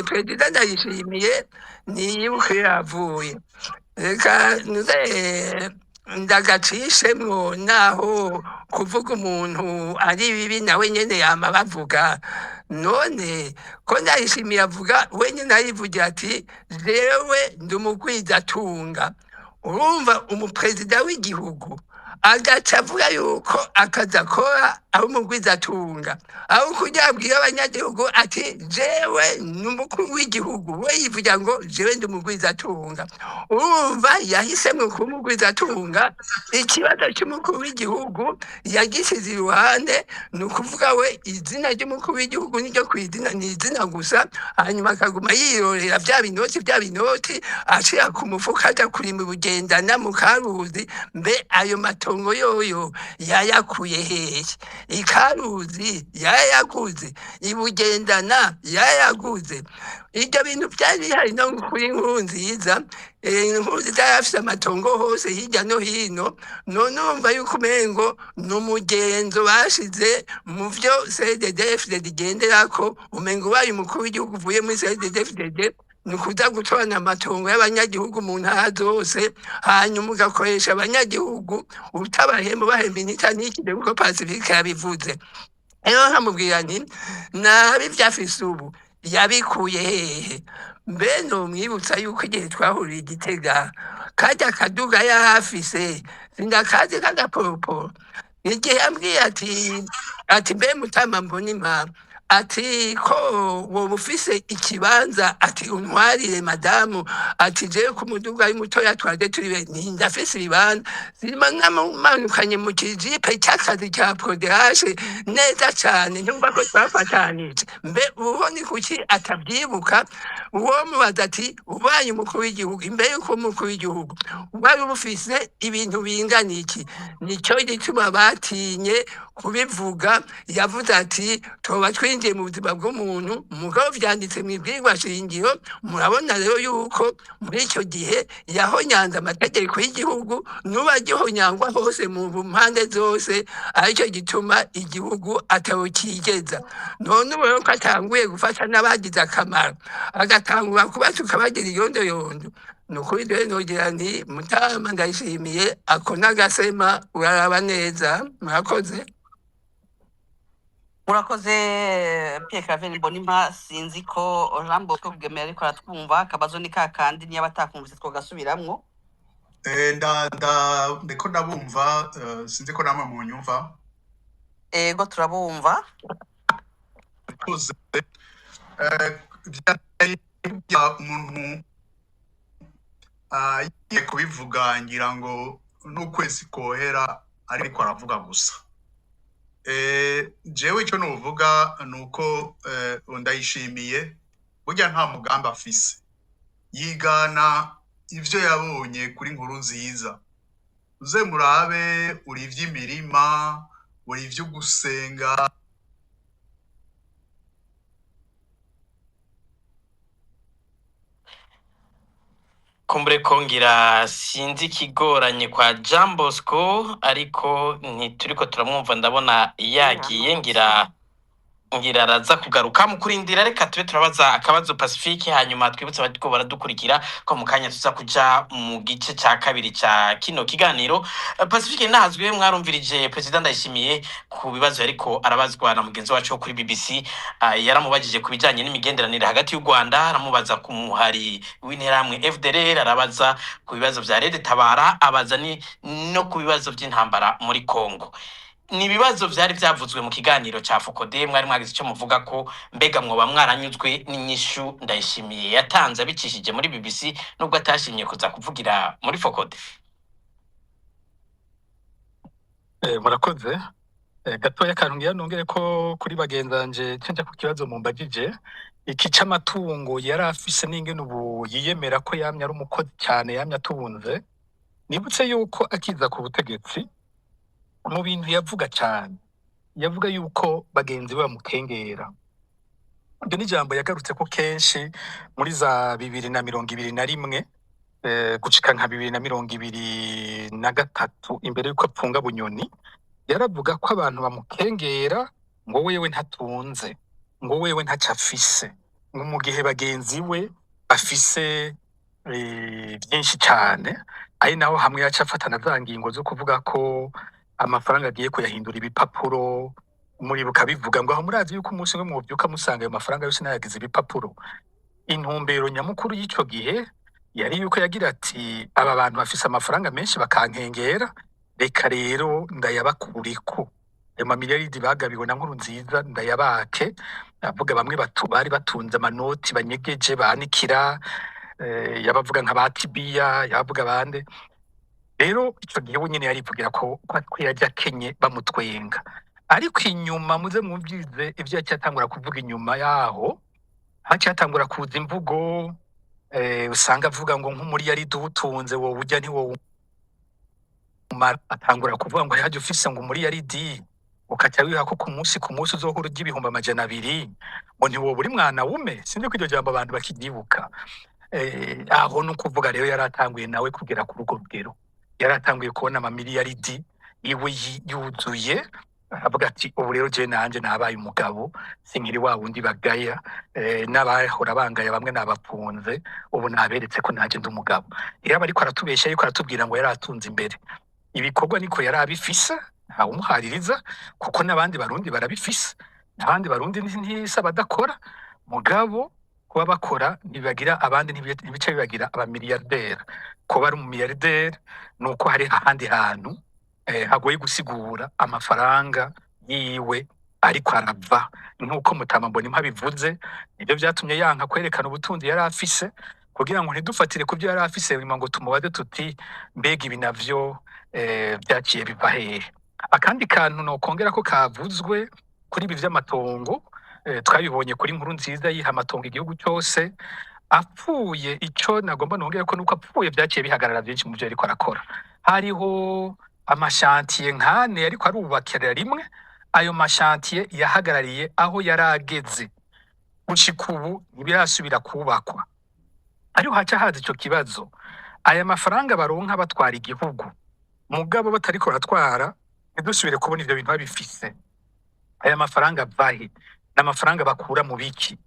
perezida ndayishimiye niyibuke yavuye. Reka nze ndagacishemwo, naho kuvuga umuntu ari bibi nawe nyene yama bavuga. None ko ndayishimiye avuga wenyene arivugira ati jewe ndi umugwizatunga, urumva umuperezida w'igihugu agaca avuga yuko akazi akora ari umugwizatunga, aho kugira abwire abanyagihugu ati jewe ni umukuru w'igihugu, we yivugira ngo jewe ndi umugwizatunga. Urumva yahisemwo kuba umugwizatunga, ikibazo cy'umukuru w'igihugu yagisize iruhande. Ni ukuvuga we izina ry'umukuru w'igihugu niryo kwizina, ni izina gusa, hanyuma akaguma yirorera bya binoti bya binoti ashira ku mufuka, aja kurima Bugendana mu Karuzi. Mbe ayo matongo yoyo yayakuye hehe? Ikaruzi yayaguze, Ibugendana yayaguze. Ibyo bintu byari bihari no kuri Nkurunziza. Nkurunziza yari afise amatongo hose hirya no hino. None urumva yuko umengo ni umugenzo bashize mu vyo CNDD-FDD igenderako, umengo ubaye umukuru w'igihugu uvuye muri CNDD-FDD ni ukuza gutorana amatongo y'abanyagihugu mu ntara zose, hanyuma ugakoresha abanyagihugu utabahemba, ubahemba intica ntikide, kuko Pacifique yabivuze. Rero nkamubwira nti nabi ivyafise ubu yabikuye hehe? Mbe nomwibutsa yuko igihe twahuriye i Gitega karya kaduga yari afise sindakazi k'agaporoporo, igihe yambwiye ati mbe mutama mbona impamvu, ati ko woba ufise ikibanza, ati untwarire madamu, ati jewe ku muduga ari mutoya twaje turi nti ndafise ibibanza. Zirimo namumanukanye mu kijipe cy'akazi cya prodehashe neza cane, ntumva ko twafatanije. Mbe ubu ni kuki atabyibuka? Uwo mubaza ati ubaye umukuru w'igihugu, imbere y'uko umukuru w'igihugu wari ufise ibintu bingana iki? Nicyo gituma batinye kubivuga. Yavuze ati toba twinjiye Sinjye mu buzima bw'umuntu, mugabo vyanditse mu ibwirizwa shingiro. Murabona rero yuko muri icyo gihe yahonyanze amategeko y'igihugu, nuba agihonyangwa hose mu mpande zose, aricyo gituma igihugu atawukigeza. None ubu rero ko atanguye gufata n'abagize akamaro, agatangura kubatuka bagira iyondoyondo, ni ukuri rero nogira nti mutama ndayishimiye ako n'agasema uraraba neza. Murakoze. Murakoze Pierre Claver Mbonimpa. Sinzi ko Jean Bosco Rwigemera ariko aratwumva. Akabazo ni kakandi, niba atakumvise twogasubiramwo. Nda nda ndiko ndabumva, sinzi ko namwe munyumva. Ego, turabumva. Murakoze. Vyari bya umuntu agiye kubivuga, ngira ngo n'ukwezi kohera ariko aravuga gusa. Jewe icyo nuvuga ni uko ndayishimiye burya nta mugambi afise, yigana ivyo yabonye kuri nkuru nziza. Uze murabe uri ivy'imirima, uri ivyo gusenga. Kumbure kongira sinzi ikigoranye kwa Jean Bosco, ariko ntituriko turamwumva, ndabona yagiye. Ngira araza kugaruka. Mu kurindira, reka tube turabaza akabazo Pacifique, hanyuma twibutse abariko baradukurikira ko mu kanya tuza kuja mu gice ca kabiri ca kino kiganiro. Pacifique Nahazwe, mwarumvirije President Ndayishimiye ku bibazo yariko arabazwa na mugenzi wacu wo kuri BBC. Yaramubajije ku bijanye n'imigenderanire hagati y'u Rwanda, aramubaza ku muhari w'interahamwe FDLR, arabaza ku bibazo vya Rede Tabara, abaza ni no ku bibazo vy'intambara muri Congo. Ni ibibazo vyari vyavuzwe mu kiganiro ca Fokode. Mwari mwagize ico muvuga ko mbega mwoba mwaranyuzwe n'inyishu Ndayishimiye yatanze abicishije muri BBC, nubwo atashimye kuza kuvugira muri Fokode? Murakoze. Gatoya akantu ngira nongere ko kuri bagenzanje cenja ku kibazo mumbajije, iki c'amatungo yari afise n'ingene ubu yiyemera ko yamye ari umukozi cyane, yamye atubunze. Nibutse yuko akiza ku butegetsi, mu bintu yavuga cyane, yavuga yuko bagenzi be bamukengera. Iryo ni ijambo yagarutse ko kenshi muri za 2021 gushika nka 2023, imbere yuko apfunga Bunyoni. Yaravuga ko abantu bamukengera, ngo wewe ntatunze, ngo wewe ntaco afise, ngo mu gihe bagenzi we bafise byinshi cyane. Ari naho hamwe yaca afatana za ngingo zo kuvuga ko amafaranga agiye kuyahindura ibipapuro. Muribuka bivuga ngo aho murazi yuko umunsi umwe mwovyuka musanga ayo mafaranga yose nayagize ibipapuro. Intumbero nyamukuru y'ico gihe yari yuko yagira ati: "Aba bantu bafise amafaranga menshi bakankengera, reka rero ndayabakureko, ayo mamiliyaridi bagabiwe na nkuru nziza ndayabake." Avuga bamwe bari batunze amanoti banyegeje banikira, yabavuga nka ba Tibiya, yabavuga bande. Rero ico gihe we nyene yarivugira ko yajya akenye bamutwenga. Ariko inyuma muze mwumvirize ivyo yaciye atangura kuvuga inyuma yaho, haciye hatangura kuza imvugo usanga avuga ngo nk'umuriyaridi uwutunze wowe urya ntiwowumara. Atangura kuvuga ngo yaje ufise ngo umuriyaridi, ukaca wiha ko ku munsi ku munsi uzohora urya 200,000, ngo ntiwoba uri mwana wume. Sinzi ko iryo jambo abantu bakiryibuka. Aho ni ukuvuga rero yari atanguye nawe kugera kuri urwo rugero, yari atanguye kubona amamiliyaridi iwe yuzuye, aravuga ati: "Ubu rero je nanje nabaye umugabo, sinkiri wa wundi bagaya, n'abahora bangaya bamwe nabafunze, ubu naberetse ko nanje ndi umugabo." Rero aba ariko aratubesha yuko aratubwira ngo yari atunze imbere. Ibikorwa niko yari abifise, ntawumuhaririza, kuko n'abandi Barundi barabifise, n'abandi Barundi ntisa badakora. Mugabo kuba bakora ntibagira abandi, ntibica bibagira abamiliyarderi. Kuba ari umumiliyarderi ni uko hari ahandi hantu hagoye gusigura amafaranga yiwe ariko arava. Nk'uko Mutama Mbonimpa bivuze, nibyo vyatumye yanka kwerekana ubutunzi yari afise, kugira ngo ntidufatire ku byo yari afise nyuma ngo tumubaze tuti: "Mbega ibi navyo vyaciye biva hehe?" Akandi kantu nokongera ko kavuzwe kuri ibi vy'amatongo, twabibonye kuri nkuru nziza yiha amatongo igihugu cyose apfuye. Ico nagomba nongera ko nuko apfuye vyaciye bihagarara vyinshi mu vyo yariko arakora. Hariho amashantiye nkane ariko arubakira rimwe. Ayo ma chantiers yahagarariye aho yari ageze, gushika ubu ntibirasubira kubakwa. Ariho haca haza ico kibazo: aya mafaranga baronka batwara igihugu, mugabo batariko baratwara, ntidusubire kubona ivyo bintu babifise, aya mafaranga avahe? Ni amafaranga bakura mu biki?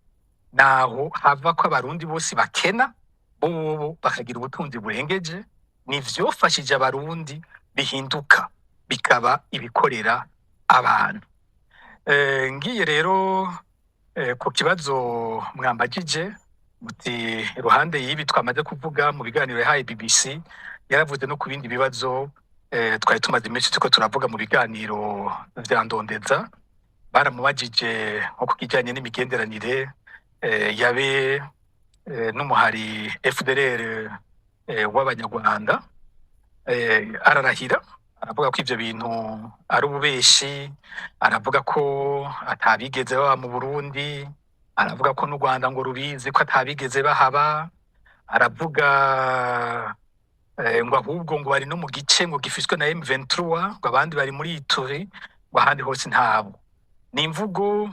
Naho hava ko Abarundi bose bakena, bobo bakagira ubutunzi burengeje. Nivyofashije Abarundi bihinduka bikaba ibikorera abantu. Ngiye rero ku kibazo mwambajije, muti iruhande y'ibi twamaze kuvuga mu biganiro yahaye BBC, yaravuze no ku bindi bibazo twari tumaze iminsi turiko turavuga mu biganiro vya Ndondeza. Baramubajije nko ku kijanye n'imigenderanire yabe n'umuhari FDLR w'Abanyarwanda. Ararahira, aravuga ko ivyo bintu ari ububeshi, aravuga ko atabigeze baba mu Burundi, aravuga ko n'u Rwanda ngo rubizi ko atabigeze bahaba, aravuga ngo ahubwo ngo bari no mu gice ngo gifiswe na M23, ngo abandi bari muri Ituri, ngo ahandi hose ntabo. Ni imvugo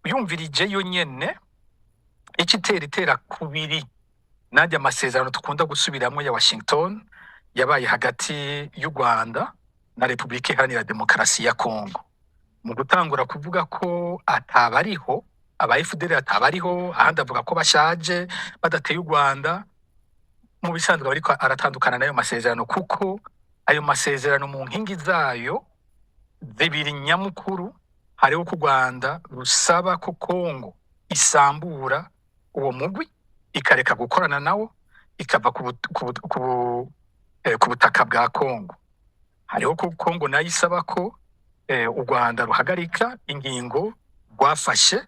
uyumvirije yo nyene ico itera kubiri n'arya amasezerano dukunda gusubiramwo ya Washington yabaye hagati y'u Rwanda na Repubulika Iharanira Demokarasi ya Kongo. Mu gutangura kuvuga ko atabariho, aba FDLR atabariho, ahandi avuga ko bashaje badateye u Rwanda, mu bisanzwe ariko aratandukana n'ayo masezerano, kuko ayo masezerano mu nkingi zayo zibiri nyamukuru hariho ko u Rwanda rusaba ko Kongo isambura uwo mugwi, ikareka gukorana nawo, ikava ku butaka bwa Kongo. Hariho ko Kongo nayo isaba ko u Rwanda ruhagarika ingingo rwafashe.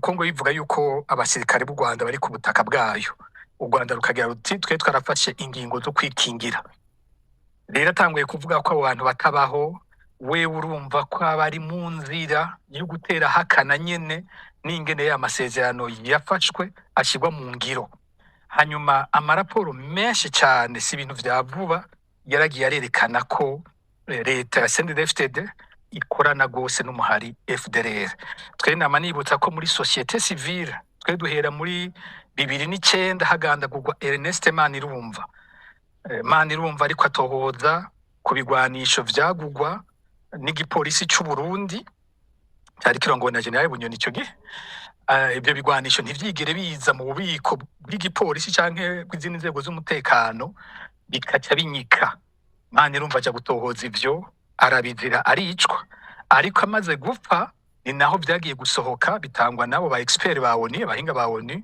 Kongo ivuga yuko abasirikare b'u Rwanda bari ku butaka bwayo, u Rwanda rukagira ruti: "Twe twarafashe ingingo zo kwikingira." Rero atanguye kuvuga ko abo bantu batabaho, we urumva ko aba ari mu nzira yo gutera hakana nyene n'ingene ya masezerano yafashwe ashyirwa mu ngiro. Hanyuma amaraporo menshi cyane, si ibintu vya vuba, yaragiye arerekana ko leta ya CNDD-FDD ikorana gose n'umuhari FDLR. Twe nama nibutsa ko muri société civile, twe duhera muri 2009 hagandagurwa Ernest Manirumva. Manirumva ariko atohoza ku bigwanisho vyagugwa n'igipolisi c'u Burundi cyari kirongowe na General Bunyoni ico gihe. Ibyo bigwanisho ntivyigere biza mu bubiko bw'igipolisi canke bw'izindi nzego z'umutekano, bikaca binyika. Manirumva aja gutohoza ivyo, arabizira, aricwa. Ariko amaze gupfa ni naho vyagiye gusohoka, bitangwa n'abo ba expert ba ONU, abahinga ba ONU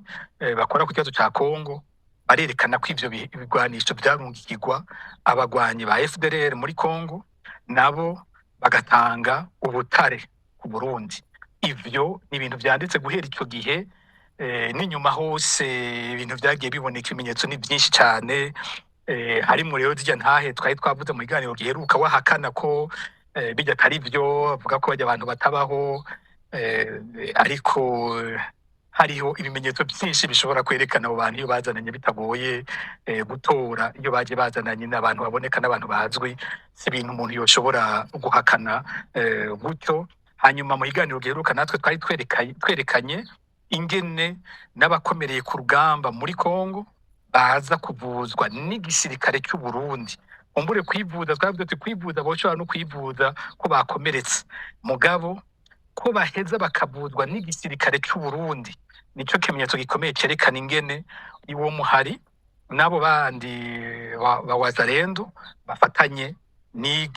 bakora ku kibazo ca Congo, barerekana ko ivyo bigwanisho vyarungikirwa abagwanyi ba FDLR muri Congo, nabo bagatanga ubutare ku Burundi. Ivyo ni ibintu vyanditse guhera ico gihe n'inyuma hose ibintu vyagiye biboneka, ibimenyetso ni vyinshi cane. Harimwo rero zirya ntahe twari twavuze mu kiganiro giheruka, wahakana ko bijya atari vyo, avuga ko barya abantu batabaho, ariko hariho ibimenyetso byinshi bishobora kwerekana abo bantu iyo bazananye bitagoye gutora iyo baje bazananye n'abantu baboneka n'abantu bazwi. Si ibintu umuntu yoshobora guhakana gutyo. Hanyuma mu kiganiro giheruka natwe twari twerekanye ingene n'abakomereye ku rugamba muri Kongo baza kuvuzwa n'igisirikare cy'u Burundi. Umbure kwivuza, twavuze tuti kwivuza boshobora no kwivuza ko bakomeretse, mugabo ko baheza bakavuzwa n'igisirikare cy'u Burundi nico kimenyetso gikomeye cerekana ingene uwo muhari n'abo bandi ba Wazalendo bafatanye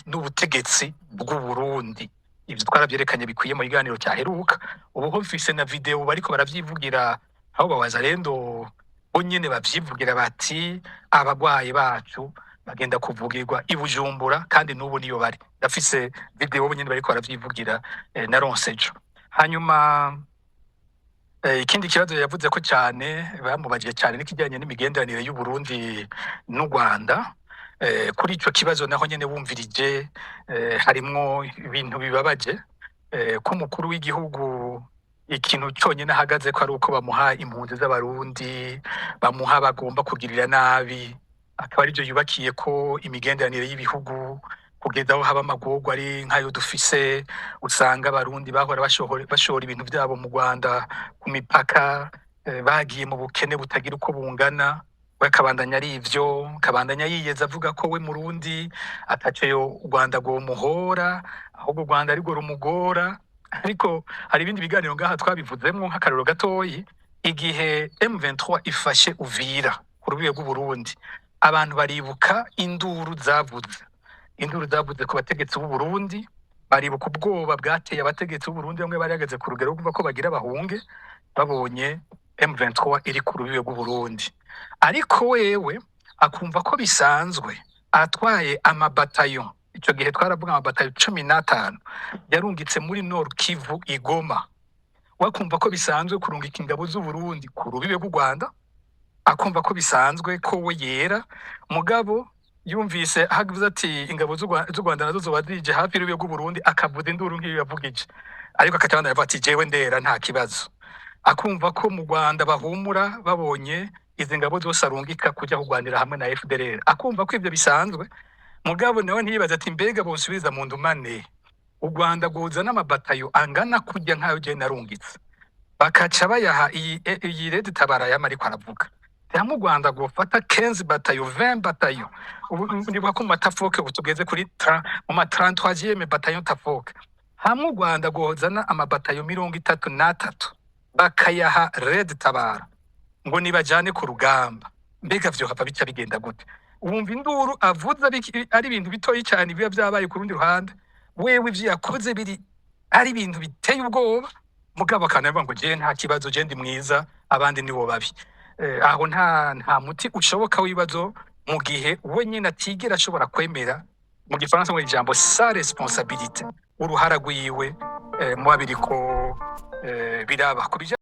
n'ubutegetsi bw'u Burundi. Ivyo twaravyerekanye bikwiye mu kiganiro cyaheruka. Ubu ho mfise na video bariko baravyivugira, aho ba Wazalendo bo nyene bavyivugira bati: "Abagwayi bacu bagenda kuvugirwa i Bujumbura", kandi n'ubu niyo bari. Ndafise video bo nyene bariko baravyivugira, naronse ejo. Hanyuma ikindi kibazo yavuze ko cyane, bamubajije cyane, n'ikijyanye n'imigenderanire y'u Burundi n'u Rwanda. Kuri ico kibazo naho nyene wumvirije, harimwo ibintu bibabaje, ko umukuru w'igihugu ikintu cyonyine ahagaze ko ari uko bamuha impunzi z'Abarundi, bamuha bagomba kugirira nabi, akaba arivyo yubakiye ko imigenderanire y'ibihugu. Kugeza aho haba amagorwa ari nk'ayo dufise, usanga abarundi bahora bashora ibintu vyabo mu Rwanda ku mipaka, bagiye mu bukene butagira uko bungana. We akabandanya ari ivyo, akabandanya yiyeza avuga ko we Murundi ataco yo u Rwanda rwomuhora, ahubwo u Rwanda arirwo rumugora. Ariko hari ibindi biganiro ngaha twabivuzemwo nk'akarorero gatoyi: igihe M23 ifashe Uvira ku rubibe rw'Uburundi, abantu baribuka induru zavuze, induru zavuze ku bategetsi b'u Burundi. Baribuka ubwoba bwateye abategetsi b'u Burundi, bamwe bari bageze ku rugero rwo kuvuga ko bagira bahunge babonye M23 iri ku rubibe rw'u Burundi. Ariko wewe akumva ko bisanzwe, atwaye amabatayo, ico gihe twaravuga amabatayo 15 yarungitse muri Nord Kivu, i Goma. We akumva ko bisanzwe kurungika ingabo z'u Burundi ku rubibe rw'u Rwanda, akumva ko bisanzwe ko we yera. Mugabo yumvise havuze ati ingabo z'u Rwanda nazo zoba zije hafi y'urubibe rw'u Burundi, akavuza induru nk'iyo yavugije, ariko akaca abandanya avuga ati: "Jewe ndera, nta kibazo." Akumva ko mu Rwanda bahumura babonye izi ngabo zose arungika kuja kurwanira hamwe na FDLR, akumva ko ivyo bisanzwe. Mugabo nawe ntiyibaza ati: "Mbega bosubiza mu ndumane, u Rwanda rwoza n'amabatayo angana kurya nk'ayo jewe narungitse, bakaca bayaha iyi Red Tabara yama ariko aravuga, hamwe u Rwanda rwofata 15 batayo, 20 batayo?" Ubu ndibuka ko mu matafoke ubu tugeze kuri mu ma 33e bataillon tafoke. Hamwe u Rwanda rwozana amabatayo 33 bakayaha Red Tabara ngo nibajane ku rugamba, mbega vyohava bica bigenda gute? Wumva induru avuza ari ibintu bitoyi cyane biba vyabaye ku rundi ruhande, wewe ivyo yakoze biri ari ibintu biteye ubwoba, mugabo akanavuga ngo: "Jewe nta kibazo, jewe ndi mwiza, abandi nibo babi." Aho nta muti ushoboka w'ibibazo mu gihe we nyene atigera ashobora kwemera, mu gifaransa ngo ijambo sa responsabilité, uruhara rwiwe muba biriko biraba ku bijanye